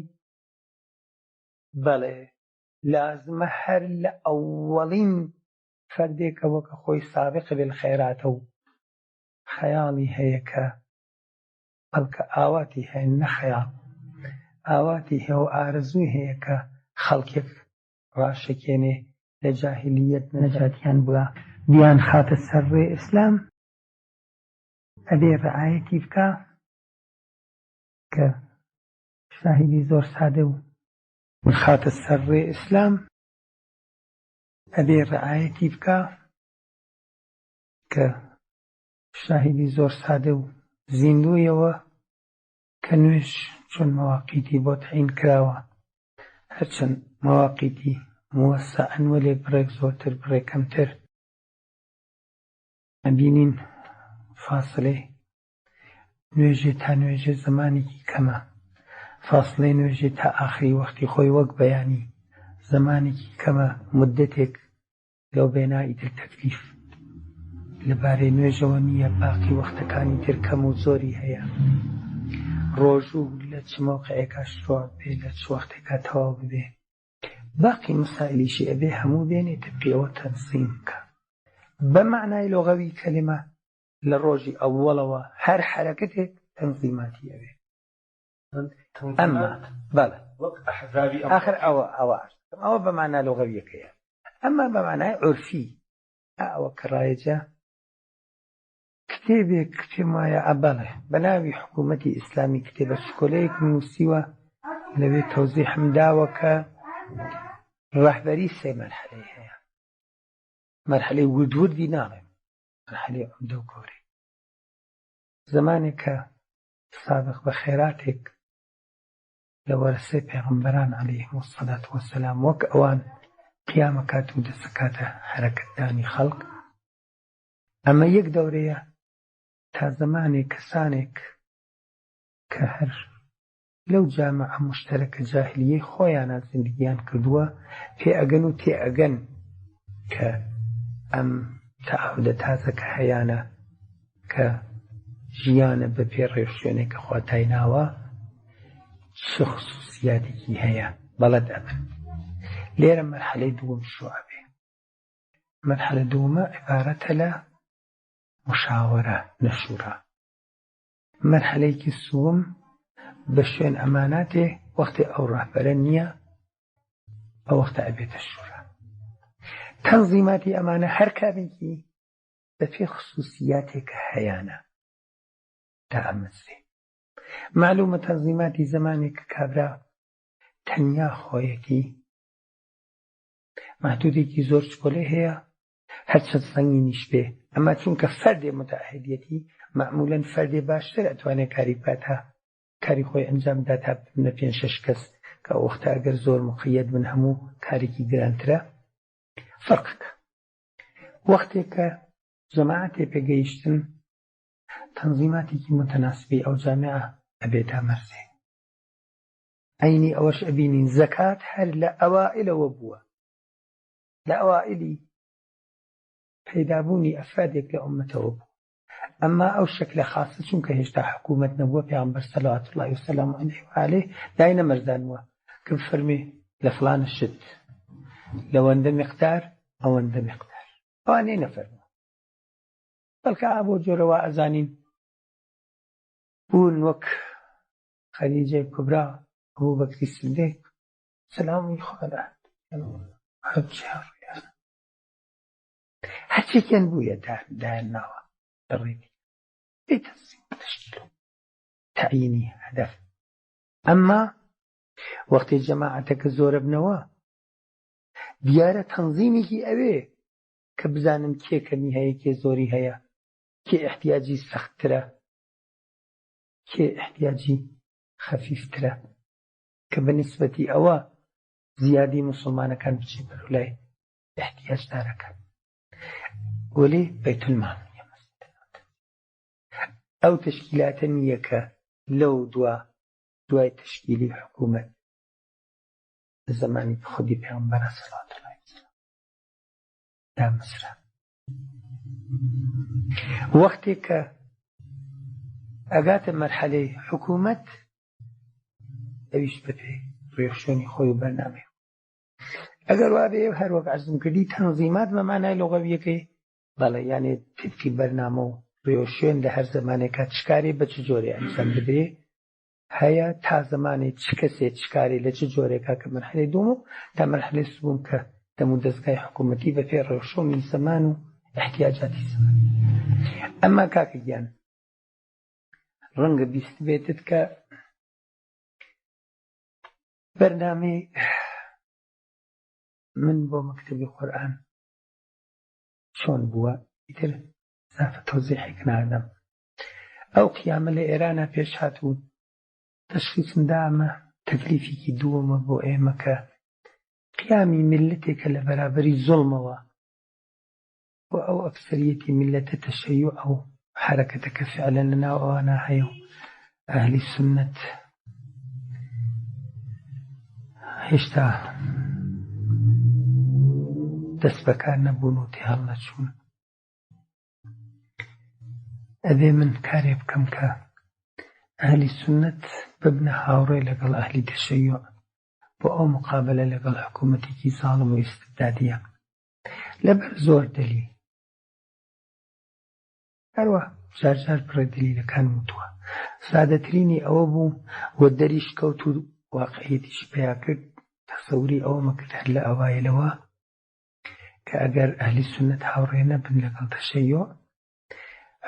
بەڵێ لازمە هەر لە ئەوەڵین فەردێکەوە کە خۆی سابق بالخیراتە و خەیاڵی هەیە کە بەڵکە ئاواتی هەیە نە خەیاڵ ئاواتی هەیە و ئارەزووی هەیە کە خەڵکێک ڕاشەکێنێ لە جاهیلیەت نەجاتیان بگا بیان خاتە سەر ڕێ ئیسلام ئەبێ ڕعایەتی بکا کە شاهیدی زۆر سادە و بخاتە سەر ڕێ ئیسلام. ئەبێ ڕعایەتی بکا کە شاهیدی زۆر سادە و زیندوویەوە کە نوێژ چۆن مەواقیتی بۆ تەعین کراوە، هەرچەند مەواقیتی موەسەعن وەلێ بڕێک زۆرتر بڕێک کەمتر. ئەبینین فاسلەی نوێژێ تا نوێژێ زەمانێکی کەمە، فاسلەی نوێژێ تا ئاخری وەختی خۆی وەک بەیانی زەمانێکی کەمە، موددەتێک لەو بێنا ئیتر تەکلیف لە بارەی نوێژەوە نییە، باقی وەختەکانی تر کەم و زۆری هەیە. ڕۆژوو لە چ مەوقعێکا شروع بێ لە چ وەختێکا تەواو ببێ. باقی مەسائلیشی ئەبێ هەموو بێنێ تبقی ئەوە تەنزیم بکا. بە مەعنای لۆغەوی کەلیمە لە ڕۆژی ئەوەڵەوە هەر حەرەکەتێک تەنزیماتی ئەوێ. ئەمما بەڵێ وەک ئەحزابی ئەم ئاخر ئەوە ئەوە ئەوە بە مانا لۆغەویەکەیە. ئەمما بە مانای عورفی ئەوە کە ڕایجە کتێبێک پێم وایە ئەبەڵێ بە ناوی حکوومەتی ئیسلامی کتێبە چکۆلەیەک نووسیوە لەوێ تەوزیحم داوە کە ڕەهبەری سێ مەرحەلەی هەیە. مەرحەلەی ورد وردی ناڵێم، مەرحەلەی عومدە و گەورەی. زمانێک کە سابق بە خێراتێک لە وەرسەی پێغەمبەران عەلەیهم الصلاة والسلام وەک ئەوان قیامەکات و دەسەکاتە حەرەکەتدانی خەڵک، ئەمە یەک دەورەیە تا زەمانێک کەسانێک کە هەر لەو جامعە مشتەرەکە جاهلیەی خۆیانە زندگیان کردووە پێ ئەگەن و تێ ئەگەن کە ئەم تەعەهودە تازە کە هەیانە کە ژیانە بە پێ ڕێوشوێنێک کە خوا دایناوە چ خصوصیاتێکی هەیە بەڵەد ئەبن. لێرە مەرحەلەی دووەم شروع ئەبێ. مەرحەلە دووەمە عیبارەتە لە مشاوەرە نە شورا. مەرحەلەیەکی سووم بە شوێن ئەماناتێ وەختێ ئەو ڕەهبەرە نییە ئەو وەختە ئەبێتە شورا. تەنزیماتی ئەمانە هەر کامێکی بە پێ خصوصیاتێک هەیانە تا ئەمەزرێ. معلومە تەنزیماتی زەمانێک کە کابرا تەنیا خۆیەتی مەحدودێکی زۆر چکۆلەی هەیە هەرچەند سەنگینیش بێ، ئەما چونکە فەردێ متعهدیەتی مەعمولەن فەردێ باشتر ئەتوانێ کاری بکات تا کاری خۆی ئەنجام بدات تا ببنە پێنج شەش کەس کە ئەو وەختە ئەگەر زۆر مقەیەد بن هەموو کارێکی گرانترە فەرقەکە وەختێک کە جەماعەتێ پێگەیشتن تەنزیماتێکی متەناسبی ئەو جامیعە ئەبێ دامەرزێ. عەینی ئەوەش ئەبینین زەکات هەر لە ئەوائلەوە بووە، لە ئەوائلی پەیدابوونی ئەفرادێک لە ئوممەتەوە بوو. ئەمما ئەو شەکلە خاسە چونکە هێشتا حکوومەت نەبووە، پێغەمبەر صلوات اللە و سلامە علیه و آله داینەمەرزانووە کە بفەرمێ لە فڵانە شت لەوەندە مقدار ئەوەندە مقدار، ئەوانەی نەفەرمووە، بەڵکە ئا بۆ جۆرەوە ئەزانین بوون وەک خەدیجەی کوبرا، ئەبوبەکری سدیق سەلامی خوا لە هەرچێکیان بوویە دایان ناوە لە ڕێی بێ تەنزیم و تەشکیل و تەعیینی هەدەف. ئەمما وەختی جەماعەتەکە زۆرە بنەوە دیارە تەنزیمێکی ئەوێ کە بزانن کێ کەمی هەیە کێ زۆری هەیە کێ ئیحتیاجی سەختترە کێ ئیحتیاجی خەفیفترە کە بە نیسبەتی ئەوە زیادی موسڵمانەکان بچێ بەرەو لای ئیحتیاجدارەکان. وەلێ بەیتولماڵ نییە ئەو تەشکیلاتە نییە کە لەو دوا دوای تەشکیلی حکوومەت لە زەمانی خودی پێغەمبەرە سەڵات دامەزرا. وەختێک کە ئەگاتە مەرحەلەی حکوومەت ئەویش بەپێ ڕێوشوێنی خۆی و بەرنامەی ئەگەر وابێ هەر وەک عەرزم کردی تەنزیمات بە مانای لۆغەویەکەی بەڵێ یانێ تبقی بەرنامە و ڕێوشوێن لە هەر زەمانێکا چ کارێ بە چ جۆرێ ئەنجام بدرێ هەیە تا زەمانێ چ کەسێ چ کارێ لە چ جۆرێکا کە مەرحەلەی دووەم و تا مەرحەلەی سووم کە دەم و دەزگای حکوومەتی بە پێی ڕێوشوێنی زەمان و ئیحتیاجاتی زەمان. ئەمما کاکە گیان ڕەنگە بیستبێتت کە بەرنامەی من بۆ مەکتەبی قورئان چۆن بووە ئیتر زافە تەوزیحێک نادەم. ئەو قیامە لە ئێرانا پێش هات و تەشخیسم دا ئەمە تەکلیفێکی دووەمە بۆ ئێمە کە قیامی میللەتێکە لە بەرابەری زوڵمەوە و ئەو ئەکسەریەتی میللەتە تەشەیوعە و حەرەکەتەکە فعلەن لە ناو ئەوانە هەیە و ئەهلی سوننەت هێشتا دەست بەکار نەبوون و تێهەڵنەچوون. ئەبێ من کارێ بکەم کە ئەهلی سوننەت ببنە هاوڕێ لەگەڵ ئەهلی تەشەیوع بۆ ئەو مقابەلە لەگەڵ حکوومەتێکی زاڵم و ئیستبدادیە لەبەر زۆر دەلیل. هەروا جار جار بڕێ دەلیلەکانم وتووە. سادەترینی ئەوە بوو و دەریش کەوت و واقعیەتیشی پەیا کرد، تەسەوری ئەوەمە کرد هەر لە ئەوایلەوە کە ئەگەر ئەهلی سوننەت هاوڕێ نەبن لەگەڵ تەشەیوع،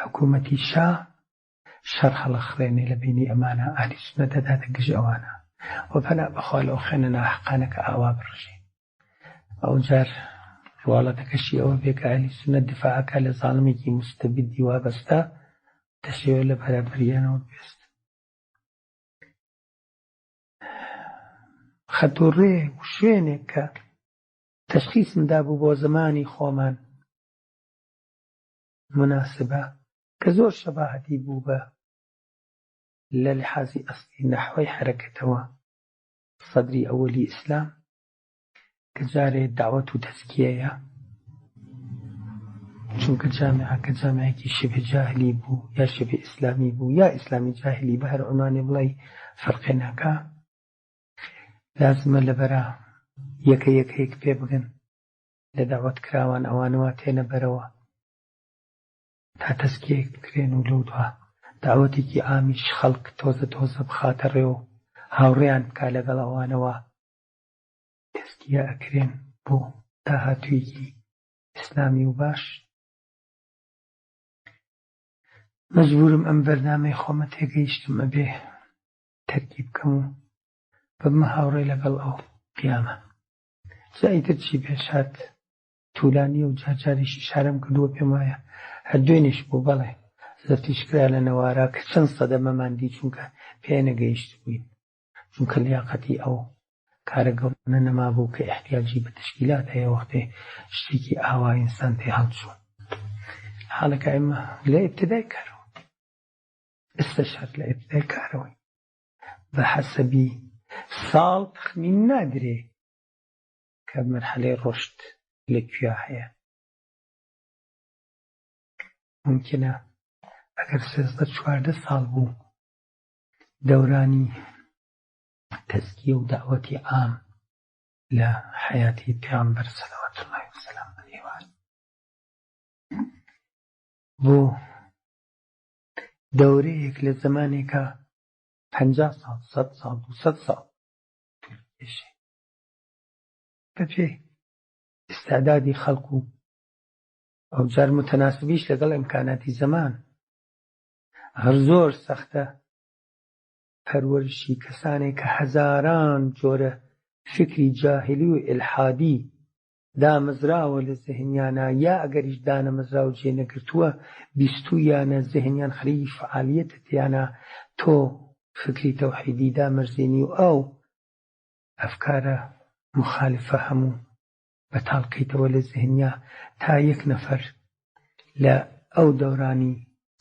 حکوومەتی شا شەڕ هەڵەخڕێنێ لە بەینی ئەمانە، ئەهلی سوننەت دەداتە گژ ئەوانە و پەنا بەخوا لەو خوێنە ناحەقانە کە ئاوا بڕژێ. ئەوجار ڕواڵەتەکەشی ئەوە بێ کە ئەهلی سوننەت دیفاع ئەکا لە زاڵمێکی موستەبیدی وابەستە، دەشێوێ لە بەرابەریانەوە بوێست. خەت و ڕێ و شوێنێک کە تەشخیسم دابوو بۆ زمانی خۆمان موناسبە کە زۆر شەباهەتی بوو بە لە لحازی ئەسلی نەحوەی حەرەکەتەوە سەدری ئەوەلی ئیسلام کە جارێ دەعوەت و تەزکیەیە چونکە جامیعەکە جامیعەکی شبه جاهلی بوو یا شبه ئیسلامی بوو یا ئیسلامی جاهلی بە هەر عنوانێ بڵێی فەرقێ ناکا لازمە لەبەرا یەکە یەکەیەک پێ بگەن لە دەعوەت کراوان ئەوانەوە تێنە بەرەوە تا تەزکیەیەک بکرێن و لەو دوا دەعوەتێکی عامیش خەڵک تۆزە تۆزە بخاتە ڕێ و هاوڕێیان بکا لەگەڵ ئەوانەوە تەزکیە ئەکرێن بۆ داهاتوویەکی ئیسلامی و باش. مەجبورم ئەم بەرنامەی خۆمە تێگەیشتم ئەبێ تەرکی بکەم و ببمە هاوڕێ لەگەڵ ئەو قیامە. جا ئیتر چی پێش هات تولانیە و جار جاریش ئیشارەم کردووە پێم وایە هەر دوێنێش بوو بەڵێ زەفتیش کرا لە نەوارا کە چەند سەدەمەمان دی چونکە پێ نەگەیشتبووین چونکە لیاقەتی ئەو کارە گەورانە نەمابوو کە ئیحتیاجی بە تەشکیلات هەیە وەختێ شتێکی ئاوا ئینسان پێ هەڵچوو حاڵێکا ئێمە لە ئیبتدای کارەوە ئێستاش هەر لە ئیبتدای کارەوەین بە حەسەبی ساڵ تەخمین نادرێ کە مەرحەلەی ڕۆشت لە کوێ هەیە ممکنە ئەگەر 13 14 ساڵ بوو دەورانی تەزکیە و دەعوەتی عام لە حەیاتی پێغەمبەر صلوات اللە و سلام علیه و آله بۆ دەورەیەک لە زەمانێکا 50 ساڵ 100 ساڵ 200 ساڵ طول کێشێ بەپێی ئیستعدادی خەڵک و ئەوجار متەناسبیش لەگەڵ ئیمکاناتی زەمان هەر زۆر سەختە پەروەرشی کەسانێک کە هەزاران جۆرە فیکری جاهیلی و ئیلحادی دامەزراوە لە زهنیانا یا ئەگەریش دانەمەزراو جێ نەگرتووە بیستوویانە زهنیان خەریکی فەعالیەتە تیانا تۆ فکری تەوحیدی دامەرزێنی و ئەو ئەفکارە موخالفە هەموو بەتاڵ کەیتەوە لە زهنیا تا یەک نەفەر لە ئەو دەورانی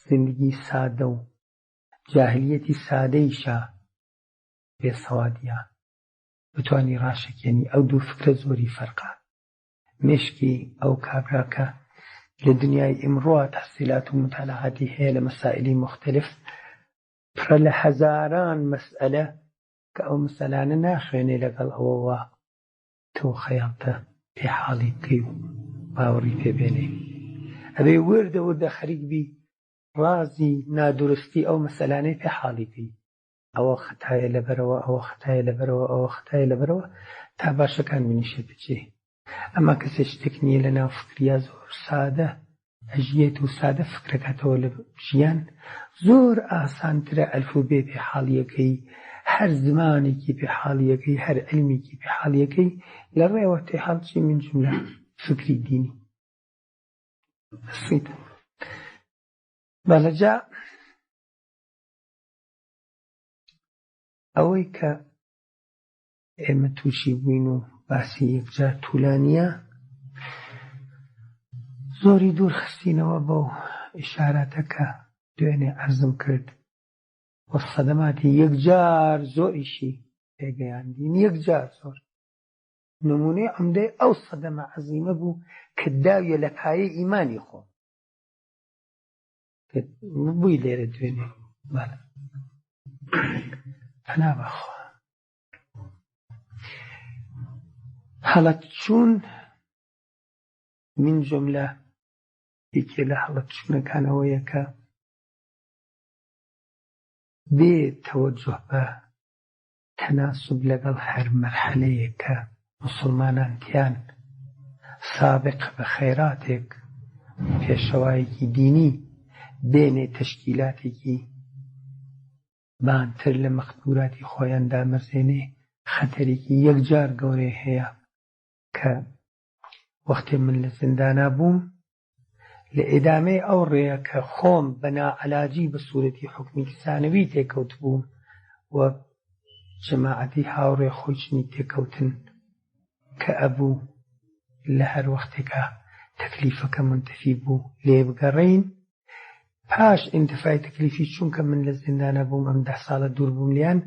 زندگی سادە و جاهلیەتی سادەیشا بێ سەوادیا بتوانی ڕاشەکێنی ئەو دوو فکرە زۆری فەرقە مێشکی ئەو کابرا کە لە دنیای ئیمڕۆ تەحسیلات و متالعاتی هەیە لە مەسائلی مختلف پرە لە هەزاران مەسئلە کە ئەو مەسئلانە ناخوێنێ لەگەڵ ئەوەوە تۆ خەیاڵتە پێ حاڵی بکەی و باوەڕی پێ بێنێ ئەبێ وردە وردە خەریک بی ڕازی نادروستی ئەو مەسئلانەی پێ حاڵی بکەی ئەوە خەتایە لەبەرەوە ئەوە خەتایە لەبەرەوە ئەوە خەتایە لەبەرەوە تا باشەکان بنیشێتە جێ ئەما کەسێ شتێک نییە لە ناو فکریا زۆر سادە ئەژیێت و سادە فکرەکاتەوە لە ژیان زۆر ئاسانترە ئەلفوبێ پێ حاڵیەکەی. هەر زمانێکی پێ حاڵیەکەی، هەر عیلمێکی پێ حاڵیەکەی لە ڕێوە تێ حاڵچی من جملە فکری دینی. بەسیط. بەڵێ جا ئەوەی کە ئێمە تووشی بووین و باسی یەکجار تولانیە زۆری دوور خستینەوە بەو ئیشاراتە کە دوێنێ عەرزم کرد و سەدەماتی یەکجار زۆریشی پێگەیاندین، یەکجار زۆر نمونەی عمدەی ئەو سەدەمە عەزیمە بوو کە داویە لە پایەی ئیمانی خۆم کە بووی لێرە دوێنێ. بەڵێ پەنا بەخوا هەڵەتچوون من جملە یەکێ لە هەڵەتچوونەکانەوەیە کە بێ تەوەجوه بە تەناسب لەگەڵ هەر مەرحەلەیەک کە موسڵمانان تیان سابق بە خەیراتێک پێشەوایەکی دینی بێنێ تەشکیلاتێکی بانتر لە مەقدوراتی خۆیان دامەزرێنێ خەتەرێکی یەکجار گەورەی هەیە کە وەختێ من لە زیندانا بووم لە ئێدامەی ئەو ڕێیە کە خۆم بە ناعەلاجی بە سوورەتی حوکمی سانەوی تێکەوت بووم و جەماعەتی هاوڕێ خۆیچنی تێکەوتن کە ئەبوو لە هەر وەختێکا تەکلیفەکە مونتەفی بوو لێ بگەڕێین. پاش ئینتفای تەکلیفی چونکە من لە زیندانا بووم ئەم 10 ساڵە دوور بووم لیان،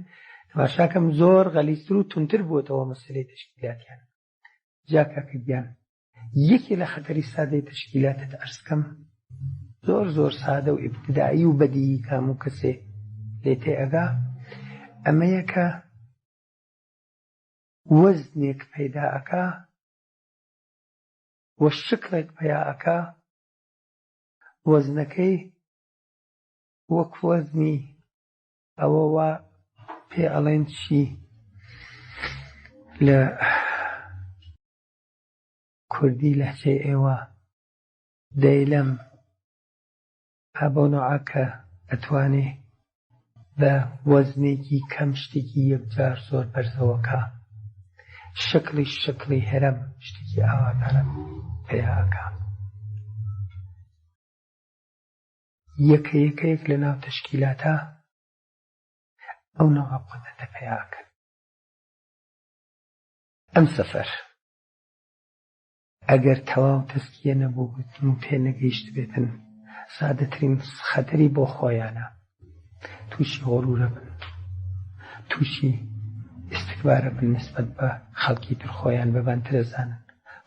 تەماشاکەم زۆر غەلیزتر و توندتر بووەتەوە مەسەلەی تەشکیلاتیان. جا کاکە گیان یەکێ لە خەتەری سادەی تەشکیلاتت عەرز کەم، زۆر زۆر سادە و ئیبتدایی و بەدیهی کام و کەسێ لێ تێ ئەگا، ئەمەیە کە وەزنێک پەیدا ئەکا و شکڵێک پەیا ئەکا، وەزنەکەی وەک وەزنی ئەوە وا پێ ئەڵێن چی لە کوردی لەهجەی ئێوە دەیلەم ئا بەو نەوعە کە ئەتوانێ بە وەزنێکی کەم شتێکی یەکجار زۆر بەرزەوە کا، شکڵی شکڵی هەرەم شتێکی ئاوا دارە پەیا ئەکا. یەکە یەکەیەک لە ناو تەشکیلاتا ئەو نەوعە قودرەتە پەیا ئەکەن. ئەم سەفەر ئەگەر تەواو تەزکیە نەبووبێتن و پێ نەگەیشتبێتن، سادەترین خەتەری بۆ خۆیانە، تووشی غرورە بن، تووشی ئیستکبارە بن نسبەت بە خەڵکی تر، خۆیان بەبانتر ئەزانن،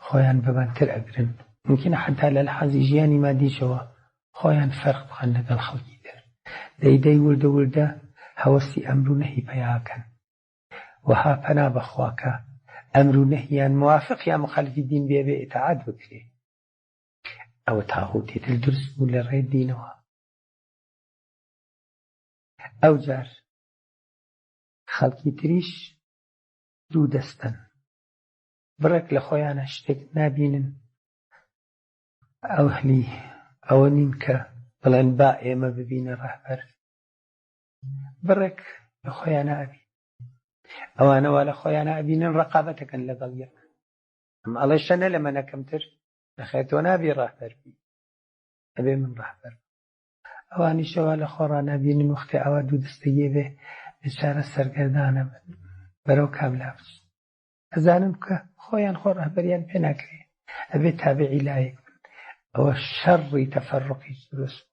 خۆیان بەبانتر ئەگرن، ممکنە حەتا لە لحازی ژیانی مادیشەوە خۆیان فەرق بخەن لەگەڵ خەڵکی تر، دەی دەی وردە وردە هەوەسی ئەمر و نەهی پەیا ئەکەن. وەها پەنا بەخوا کە ئەمر و نەهیان موافق یا مخالفی دین بێ بێ ئیتاعەت بکرێ. ئەوە تاغوتی تر دروست بوو لە ڕێ دینەوە. ئەوجار خەڵکی تریش دوو دەستەن، بڕێک لە خۆیانە شتێک نابینن، ئەهلی ئەوە نین کە بڵێن با ئێمە ببینە ڕەهبەر، بڕێک لە خۆیانە ئەبین، ئەوانەوە لە خۆیانە ئەبینن ڕقابەتەکەن لەگەڵ یەک. ئەم ئەڵێ شەنە لە منە کەمتر، نەخێر تۆ نابی ڕەهبەر بی، ئەبێ من ڕەهبەر بم. ئەوانیشەوە لە خۆڕا نابینن، وەختێ ئەوە دوو دەستەگێ بێ بێچارە سەرگەردانە بن بەرەو کام لا بچن. ئەزانن کە خۆیان خۆ ڕەهبەریان پێ ناکرێ، ئەبێ تابعی لایەک بن. ئەوە شەڕی تەفەرقی دروست.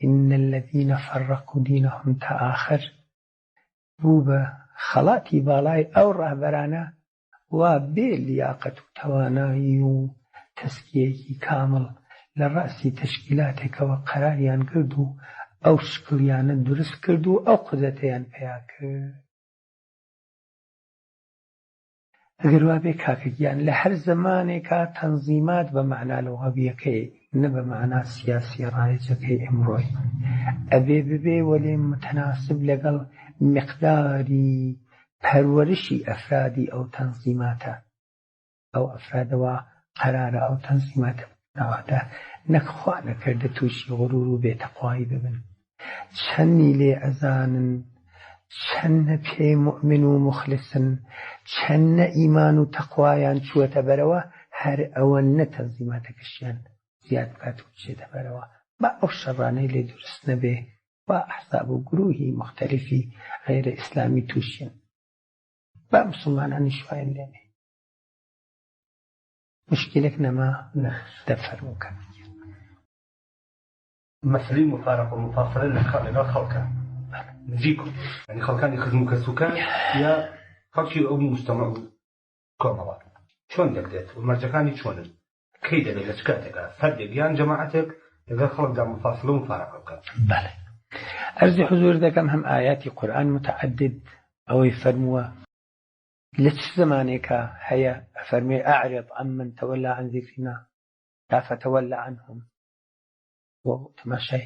إن الذين فرقوا دينهم تا آخر بوو بە خەڵاتی باڵای ئەو ڕەهبەرانە وا بێ لیاقەت و تەوانایی و تەسکیەکی کامڵ لە ڕەسی تەشکیلاتێکەوە قەراریان کرد و ئەو شکڵیانە دروست کرد و ئەو قودرەتەیان پەیا کرد. ئەگەر وا بێ کاکە گیان لە هەر زەمانێکا تەنزیمات بە مەعنا لوغەویەکەی نە بە مەعنا سیاسیە ڕایجەکەی ئمڕۆی ئەبێ ببێ وەلێ متەناسب لەگەڵ مقداری پەروەرشی ئەفرادی ئەو تەنزیماتە، ئەو ئەفرادەوە قەرارە ئەو تەنزیماتە بکەنەوەتە، نەک خوا نەکردە تووشی غرور و بێتەقوایی ببن. چەندی لێ ئەزانن چەندە پێی موئمن و موخلسن، چەندە ئیمان و تەقوایان چووەتە بەرەوە، هەر ئەوەندە تەنزیماتەکەشیان زیاد بکات و بچێتە بەرەوە، با ئەو شەڕانەی لێ دروست نەبێ وا ئەحزاب و گروهی موختەلیفی غەیرە ئیسلامی تووشین، با موسڵمانانیش وایان لێ نێ. موشکیلەک نەما دەفەرموو کاک گیان. مەسەلەی موفارەقە و موفاسەلە لە لەگەڵ خەڵکە نزیک و یانی خەڵکانی خزم و کەسوکار یا خەڵکی ئەو موجتەمەع و کۆمەڵە چۆن دەکرێت و مەرجەکانی چۆنن کەی دەبێت لە چ کاتێکا فەردێک یان جەماعەتێک لەگەڵ خەڵکدا موفاسەلە و موفارەقە بکات؟ بەڵێ عەرزی حزوور دەکەم هەم ئایاتی قورئان متعدد ئەوەی فەرمووە لە چ زەمانێکا هەیە ئەفەرموێ اعرض عمن تولى عن ذکرنا یا فتول عنهم بۆ تەماشای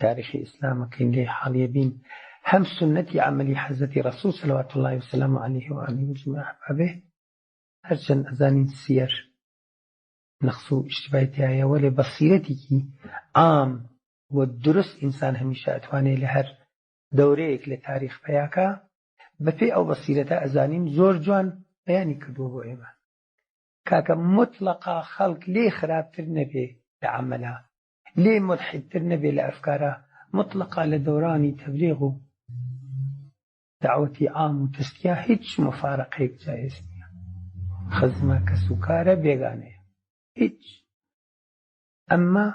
تاریخی ئیسلامەکەین لێی حاڵیە بین هەم سوننەتی عەمەلی حەزرەتی ڕەسوڵ صلوات اللە وسلامە علیه و آله و جمیع ئەحبابه هەرچەند ئەزانین سیەر نەقص و ئیشتبای تیایە وەلێ بەسیرەتێکی عام و دروست ئینسان هەمیشە ئەتوانێ لە هەر دەورەیەک لە تاریخ پیاکە بەپێی ئەو بەسیرەتە ئەزانین زۆر جوان بەیانی کردووە بۆ ئێمە کاکە موتڵەقا خەڵک لێی خراپتر نەبێ لە عەمەلا، لێی مولحیدتر نەبێ لە ئەفکارا، موتڵەقا لە دەورانی تەبلیغ و دەعوەتی عام و تەزکیە هیچ موفارەقەیەک جایز نییە. خزمە، کەسوکارە، بێگانەیە. هیچ. ئەمما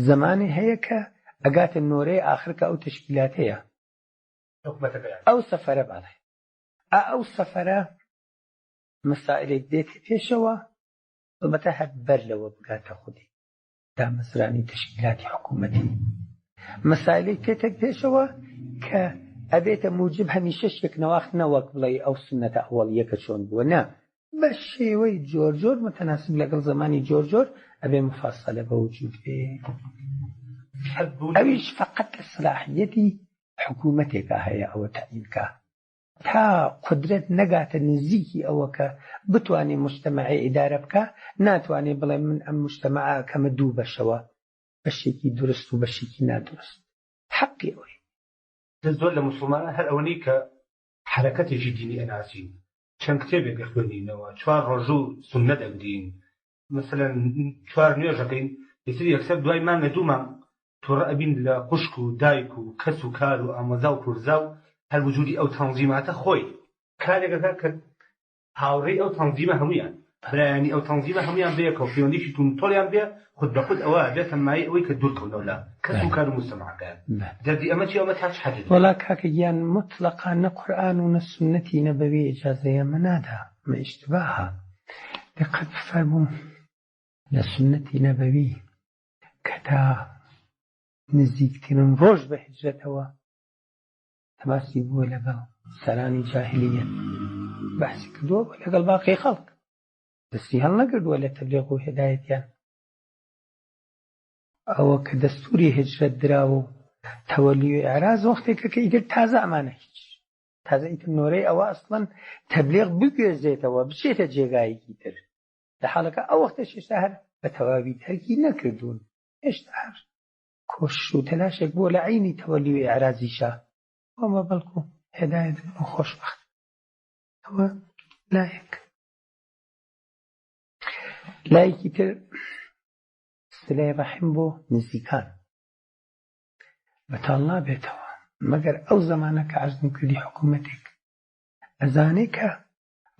زەمانێ هەیە کە ئەگاتە نۆرەی ئاخر کە ئەو تەشکیلاتەیە. ئەو سەفەرە بەڵێ. ئا ئەو سەفەرە مەسائلێک دێتە پێشەوە، ئەڵبەتە هەر بەر لەوە بگاتە خودی دامەزرانی تەشکیلاتی حکوومەتی، مەسائلێک تێتە پێشەوە کە ئەبێتە موجب هەمیشە یەکنەواخت نەوەک بڵێی ئەو سوننەتە ئەوەڵییەکە چۆن بووە، نا، بە شێوەی جۆر جۆر متەناسب لەگەڵ زەمانی جۆر جۆر ئەبێ مفاسەلە بە وجود بێ، ئەویش فەقەت لە سەلاحیەتی حکوومەتێکا هەیە ئەوە تەعیین کا. تا قودرەت نەگاتە نزیکی ئەوە کە بتوانێ موجتەمەعێ ئیدارە بکا، ناتوانێ بڵێ من ئەم موجتەمەعە ئەکەمە دوو بەشەوە، بەشێکی دروست و بەشێکی نادروست. حەقی ئەوەی نیە. زۆر لە موسڵمانان هەر ئەوەنەی کە حەرەکەتێکی دینی ئەناسین، چەند کتێبێک ئەخوێنینەوە، چوار ڕۆژوو سوننەت ئەگرین، مەسەلەن چوار نوێژ ئەکەین، ئیتر یەکسەر دوای مانگە دوو مانگ توڕە ئەبین لە خوشک و دایک و کەس و کار و ئامۆزا و پورزا و هەر وجودی ئەو تەنزیماتە خۆی کارێک ئەکا کە هاوڕێی ئەو تەنزیمە هەموویان برایانی ئەو تەنزیمە هەموویان بەیەکەوە پەیوەندیی توندوتۆڵیان بێ خود بە خود ئەوە ئەبێتە مایەی ئەوەی کە دوور کەونەوە لە کەس و کار و موجتەمەعەکەیان دەردی ئەمە چیە ئەمە تا چ حەدێک وەڵا کاکە گیان موتڵەقا نە قورئان و نە سوننەتی نەبەوی ئیجازەی ئەمە نادا ئەمە ئیشتباهە دقەت بفەرموو لە سوننەتی نەبەوی کە تا نزیکترین ڕۆژ بە هیجرەتەوە تەماسی بووە لەگەڵ سەرانی جاهلیەت بەحسی کردووە لەگەڵ باقی خەڵک دەستی هەڵنەگردووە لە تەبلیغ و هێدایەتیان ئەوە کە دەستوری هجرەت دراوە و تەوەلی و ئیعراز وەختێکە کە ئیتر تازە ئەمانە هیچ تازە ئیتر نۆرەی ئەوە ئەسڵەن تەبلیغ بگوێزێتەوە بچێتە جێگایەکی تر لە حاڵەکە ئەو وەختەش هێشتا هەر بە تەواوی تەرکی نەکردوون هێشتا هەر کۆشش و تەلاشێک بووە لە عەینی تەوەلی و ئیعرازیشا ئەوە بەڵکو هێدایەت بن و خۆشبەخت ئەوە لایەک لایەکی تر سلەی ڕەحم بۆ نزیکان بەتاڵ نابێتەوە مەگەر ئەو زەمانە کە عەرزم کردی حکوومەتێک ئەزانێ کە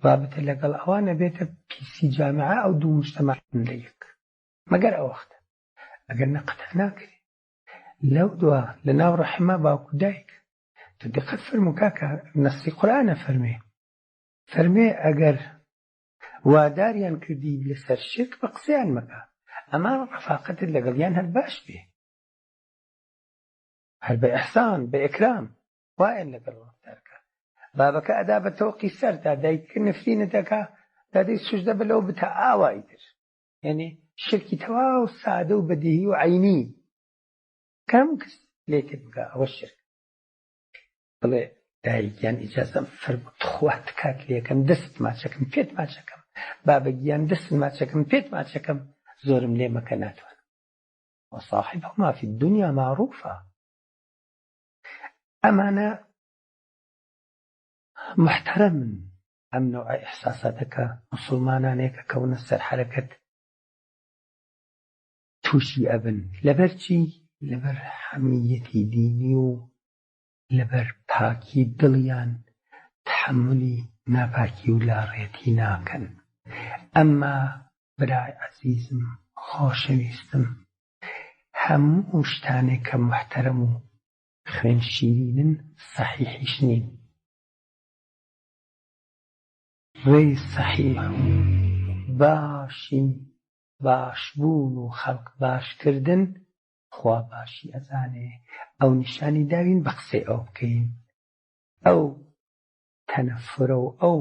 ڕابتە لەگەڵ ئەوان ئەبێتە پیسی جامعە ئەو دوو مجتەمع لە یەک مەگەر ئەو وەختە ئەگەر نە قەتع ناکرێ لەو دوا لە ناو ڕەحمە باوک و دایک تۆ دقت فەرموو کاکە نەسی قورئانە فەرمێ فەرمێ ئەگەر واداریان کردی لەسەر شرک بە قسەیان مەکە ئەمان ڕەفاقەتت لەگەڵیان هەر باش بێ هەر بە ئیحسان بە ئیکرام وایان لەگەڵ ڕەفتار کە بابەکە ئەدا بە تەوقی سەر تا دایک نفرینت ئەکا دادەی سوژدە بە لەو بتە ئاوا ئیتر یعنی شرکی تەواو سادە و بەدیهی و عەینی کەم کەس لێ تێبگا ئەوە شرک بڵێ دایک گیان ئیجازەم فەرموو تخوا تکات لێکەم دەست ماچەکەم پێت ماچەکەم بابە گیان دەست ماچەکەم پێت ماچەکەم زۆرم لێ مەکە ناتوانم وصاحبهما في الدنيا معروفا ئەمانە. محتەرەمن ئەم نەوعە ئیحساساتە کە موسڵمانانێک ئەکەونە سەر حەرەکەت تووشی ئەبن لەبەر چی؟ لەبەر حەمیەتی دینی و لەبەر پاکی دڵیان تەحەمولی ناپاکی و لاڕێتی ناکەن ئەمما برای عەزیزم خۆشەویستم هەموو شتانێک کە موحتەرەم و خوێن شیرینن سەحیحیش نین. ڕێی سەحیح و باشی باشبوون و خەڵک باشکردن خوا باشی ئەزانێ ئەو نیشانی داوین بە قسەی ئەو بکەین ئەو تەنەفرە و ئەو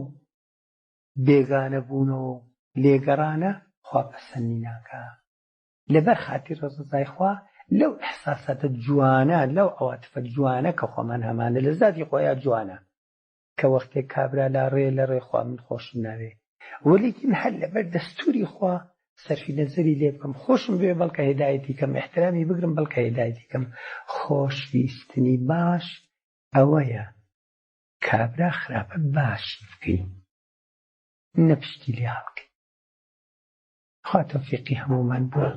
بێگانە بوونەوە و لێگەڕانە خوا پەسەندی ناکا لەبەر خاتری ڕەزای خوا لەو ئیحساساتە جوانە لەو عەواتفە جوانە کە خۆمان هەمانە لە زاتی خۆیا جوانە کە وەختێک کابرا لا ڕێ لە ڕێ خوا من خۆشم ناوێ وەلیکن هەر لەبەر دەستوری خوا سەرفی نەزەری لێ بکەم خۆشم بوێ بەڵکە هێدایەتی کەم ئیحترامی بگرم بەڵکە هێدایەتی کەم خۆشویستنی باش ئەوەیە کابرا خراپە باشی بکەی نە پشتی لێ هەڵکەی خوا تۆفیقی هەموومان بووە.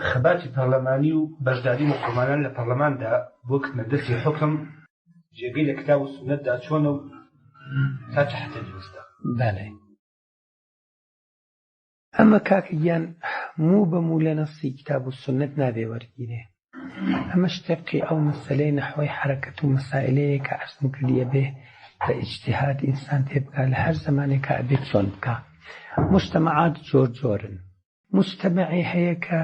خەباتی پەرلەمانی و بەشداری موسڵمانان لە پەرلەماندا بۆ کردنە دەستی حوکم جێگەی لە کتاب و سوننەتدا چۆنە و تا چ حەدێ دروستە؟ بەڵێ ئەمە کاکە گیان موو بە موو لە نەسی کتاب و سوننەت نابێ وەرگیرێ ئەمەش تبقی ئەو مەسەلەی نەحوەی حەرەکەت و مەسائلەیە کە عەرزم کردی ئەبێ بە ئیجتیهاد ئینسان تێبگا لە هەر زەمانێکا ئەبێ چۆن بکا موجتەمەعات جۆر جۆرن موجتەمەعێ هەیە کە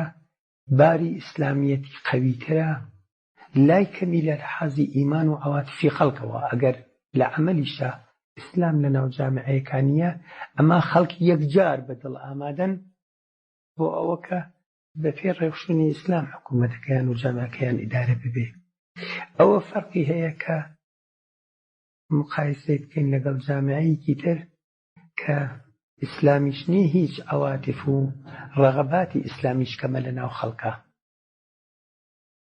باری ئیسلامیەتی قەویترە لای کەمی لە لەحازی ئیمان و عەواتفی خەڵکەوە ئەگەر لە عەمەلیشا ئیسلام لە ناو جامعەیەکا نییە ئەما خەڵک یەکجار بە دڵ ئامادەن بۆ ئەوە کە بە پێی ڕێوشوێنی ئیسلام حکوومەتەکەیان و جامعەکەیان ئیدارە ببێ ئەوە فەرقی هەیە کە مقایسەی بکەین لەگەڵ جامعەیەکی تر کە ئیسلامیش نییە هیچ عەواتف و ڕەغەباتی ئیسلامیش کەمە لە ناو خەڵکا.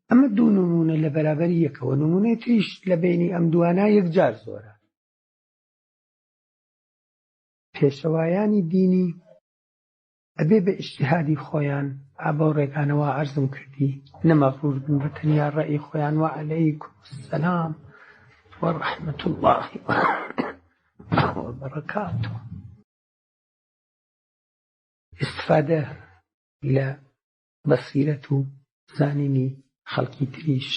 ئەمە دوو نموونە لە بەرابەری یەکەوە، نموونەی تریش لە بەینی ئەم دوانە یەکجار زۆرە. پێشەوایانی دینی ئەبێ بە ئیجتیهادی خۆیان ئا بەو ڕێگانە وا عەرزم کردی نە مەغرور بن بە تەنیا ڕەئی خۆیان وعلیکم السلام ورحمة اللە وبرکاته ئیستفادە لە بەسیرەت و زانینی خەڵکی تریش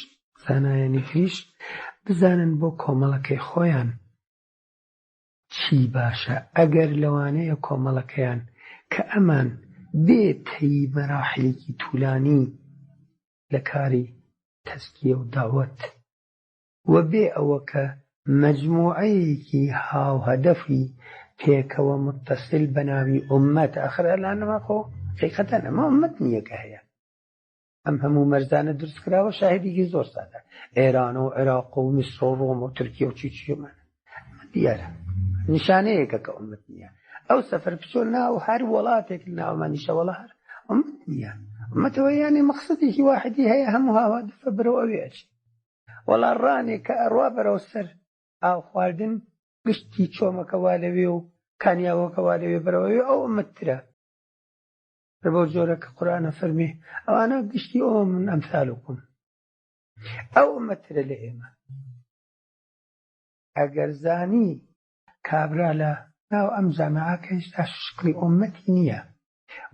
زانایانی تریش بزانن بۆ کۆمەڵەکەی خۆیان چی باشە ئەگەر لەوانەیە کۆمەڵەکەیان کە ئەمان بێ تەی مەراحیلێکی تولانی لە کاری تەزکیە و دەعوەت و بێ ئەوە کە مەجموعەیەکی هاوهەدەفی پێکەوە موتەسیل بە ناوی ئوممەت ئاخر ئەلان ئەمە خۆ حەقیقەتەن ئەمە ئوممەت نییە کە هەیە ئەم هەموو مەرزانە دروست کراوە شاهدێکی زۆر سادە ئێران و عێراق و میسر و ڕۆم و تورکیا و چی چیمان دیارە نیشانەیەکە کە ئومەت نییە ئەو سەفەر بچۆ ناو هەر وڵاتێک ناومانیشە وڵا هەر ئومەت نییە ئومەتەوە یانی مەقصدێکی واحدی هەیە هەموو هاوا دفە بەرەو ئەوێ ئەچێ وەڵا ڕانێک کە ئەڕوا بەرەو سەر ئاو خواردن گشتی چۆمەکە وا لەوێ و کانیاوەکە وا لەوێ بەرەوەوێ ئەو ئومەتترە بەو جۆرە کە قورئان ئەفەرمێ ئەوانە گشتی ئومەم ئەمثالکم ئەو ئومەتترە لە ئێمە ئەگەر زانی کابرا لە ناو ئەم جامعە کە هێشتا شکڵی ئومەتی نییە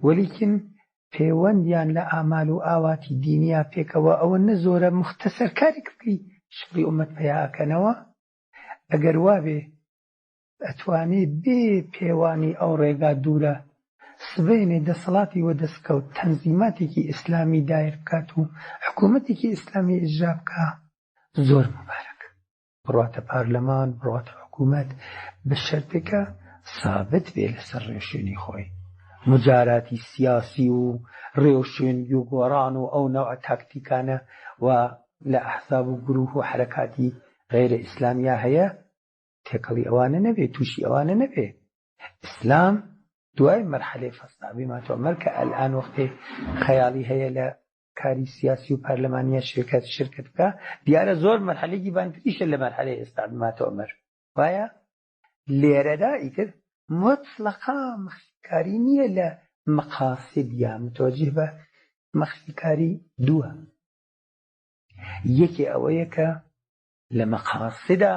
وەلیکن پێوەندیان لە ئامال و ئاواتی دینیا پێکەوە ئەوە نە زۆرە مختصر کارێک بکەی شکڵی ئومەت پەیا ئەکەنەوە ئەگەر وابێ ئەتوانێ بێ پێوانی ئەو ڕێگا دوورە سبەینێ دەسەڵاتی وەدەست کەوت تەنزیماتێکی ئیسلامی دایر بکات و حکوومەتێکی ئیسلامی ئیجرا بکا زۆر موبارەک بڕواتە پارلەمان بڕواتە حکوومەت بە شەرتێک کە سابت بێ لەسەر ڕێوشوێنی خۆی مجاراتی سیاسی و ڕێوشوێن و گۆڕان و ئەو نەوعە تاکتیکانە و لە ئەحزاب و گروه و حەرەکاتی غەیرە ئیسلامیا هەیە تێکەڵی ئەوانە نەبێ تووشی ئەوانە نەبێ ئیسلام دوای مەرحەلەی فەستا بیما تۆمەر کە ئەلئان وەختێ خەیاڵی هەیە لە کاری سیاسی و پەرلەمانیە شرکەت شرکت بکە، دیارە زۆر مەرحەلێکی بانتریشە لە مەرحەلەی ئێستا بماتە عومەر وایە. لێرەدا ئیتر موتڵەقا مەخفیکاری نییە لە مەقاسد یا متوجه بە مەخفیکاری دووە، یەکێ ئەوەیە کە لە مەقاسدا،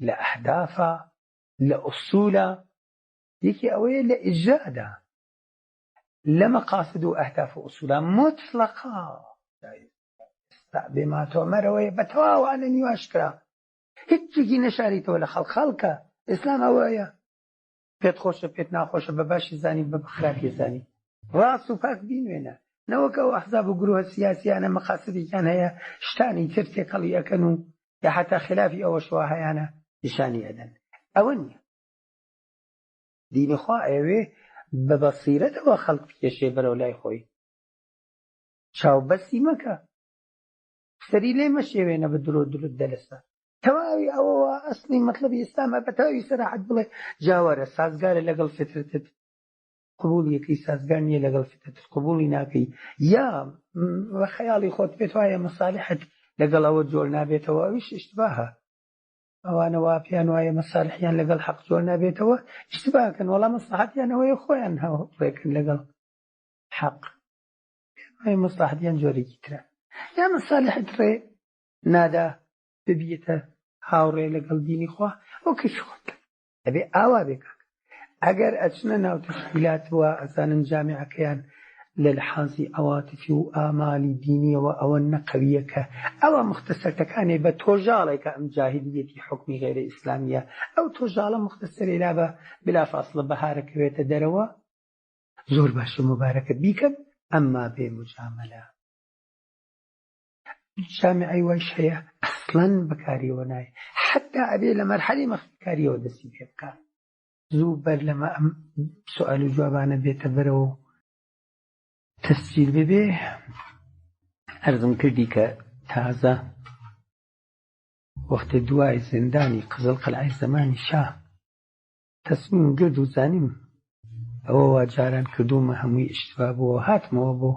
لە ئەهدافا، لە ئوسولا، یەکێ ئەوەیە لە ئیجرادا. لە مەقاسد و ئەهداف و ئوسولا موتڵەقا ئێستا بێ ماتۆمەرەوەیە بە تەواو عەلەنی و ئاشکرا، هیچێکی نەشاریتەوە لە خەڵک. خەڵکە ئیسلام ئەوەیە، پێت خۆشە پێت ناخۆشە، بە باشی زانی بە خراپی زانی، ڕاست و پاک بینوێنە، نەوەک ئەو ئەحزاب و گروهە سیاسیانە مەقاسدێکیان هەیە شتانی تر تێکەڵی ئەکەن و یا حتا خلافی ئەوەش وا هەیانە نیشانی ئەدەن. ئەوە نییە دینی خوا ئەیەوێ بە بەسیرەتەوە خەڵک بکێشێ بەرەو لای خۆی. چاو بەسی مەکە، سەری لێ مەشێوێنە بە درۆ درۆ دەلەسە تەواوی ئەوەوە. ئەسڵی مەتلەبی ئیسلامە بە تەواوی سەراحەت بڵێ جاوەرە سازگارە لەگەڵ فطرتت قبوڵیەکەی، سازگار نییە لەگەڵ فطرتت قبوڵی ناکەی، یا بە خەیاڵی خۆت پێت وایە مەسالحت لەگەڵ ئەوە جۆر نابێتەوە، ئەویش ئیشتباهە. ئەوانە وا پێیان وایە مەسالحیان لەگەڵ حەق جۆر نابێتەوە ئیشتباکەن، وەڵا مەسلحەتیان ئەوەیە خۆیان ڕێکن لەگەڵ حەق، پێیان وایە مەسلحەتیان جۆرێکی ترە، یا مەسالحت ڕێ نادا ببیتە هاوڕێ لەگەڵ دینی خوا، ئەو کەسی خۆت ئەبێ ئاوا بێ کاک. ئەگەر ئەچنە ناو تەشکیلات وە ئەزانن جامیعەکەیان لە لحازی عەواتفی و ئامالی دینیەوە ئەوە نەقەویە کە ئەوە مختەسەرتەکانێ بە تۆژاڵێکە ئەم جاهلیەتی حوکمی غەیرە ئیسلامیە ئەو تۆژاڵە مختەسەرێ لا بە بلا فاصلە بەهارەکەوێتە دەرەوە، زۆر باشە موبارەکە بیکەن ئەمما بێ مجامەلە. جامیعەی وایش هەیە ئەسڵەن بەکاریەوە نایە، حەتا ئەبێ لە مەرحەلەی مەخفیکاریەوە دەستی پێ بکا. زوو بەر لەمە ئەم سوئال و جوابانە بێتە بەرەوە و تەسجیل ببێ، عەرزم کردی کە تازە وەختێ دوای زیندانی قزڵ قەلعەی زەمانی شا تەسمیم گرد و زانیم ئەوە وا جاران کردوومە هەمووی ئیشتبا بووە، هاتمەوە بۆ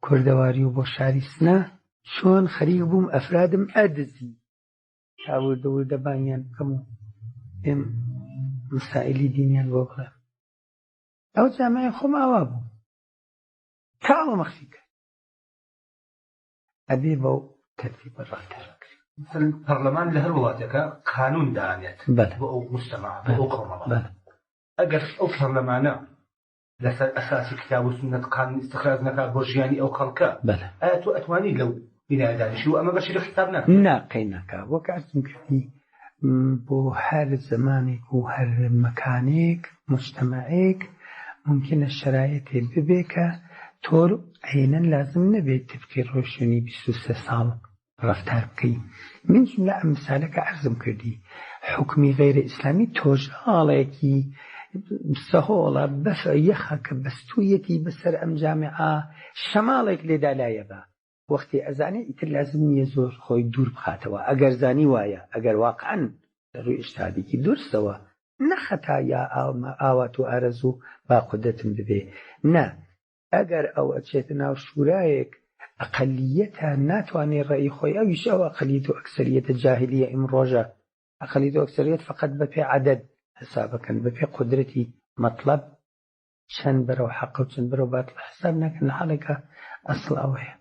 کوردەواری و بۆ شاری سنە، چۆن خەریک بووم ئەفرادم ئەدزی تا وردە وردە بانگیان بکەم و بێم مەسائلی دینیان بۆ بڵێم. ئەو جامعەی خۆم ئاوا بوو تا ئەوە مەخفی کرد ئەبێ بەو تەرتیبە ڕەفتار بکرێت. مثلا پەرلەمان لە هەر وڵاتێکە قانون دانێت بۆ ئەو مجتمع، بۆ ئەو کۆمەڵە، ئەگەر ئەو پەرلەمانە لەسەر ئەساسی کتاب و سوننەت قانون ئیستخراج نەکات بۆ ژیانی ئەو خەڵکە، ئایا تۆ ئەتوانی لەو بینایە دانیشی و ئەمە بە شیرک حساب ناکرێت؟ نا قەی ناکا. وەک عەرزم کردی بۆ هەر زەمانێک و هەر مەکانێک موجتەمەعێک مومکینە شەرایتێ ببێ کە تۆ عەینەن لازم نەبێ تبقی ڕۆشنی 23 ساڵ ڕەفتار بکەی. من جملە ئەم مثالە کە عەرزم کردی حوکمی غەیرە ئیسلامی تۆژاڵێکی سەهۆڵە بەس یەخە کە بەستوویەتی بەسەر ئەم جامیعە شەماڵێک لێدا لایە بە وەختی ئەزانێ ئیتر لازم نییە زۆر خۆی دوور بخاتەوە ئەگەر زانی وایە، ئەگەر واقعەن لە ڕووی ئیجتهادێکی دورستەوە نە خەتا یا ئاوات و ئارەزوو با قودرەتم ببێ نا ئەگەر ئەو ئەچێتە ناو شورایەک ئەقەلیەتە ناتوانێ ڕەئی خۆی ئەویش ئەو ئەقەلیەت و ئەکسەریەتە جاهلیە ئیمڕۆژە ئەقەلیەت و ئەکسەریەت فەقەت بەپێ عەدەد حسابەکەن بەپێ قودرەتی مەتڵەب چەند بەرەو حەقە و چەند بەرەو باتڵ حساب ناکەن لە حاڵێکا ئەسڵ ئەوەیە.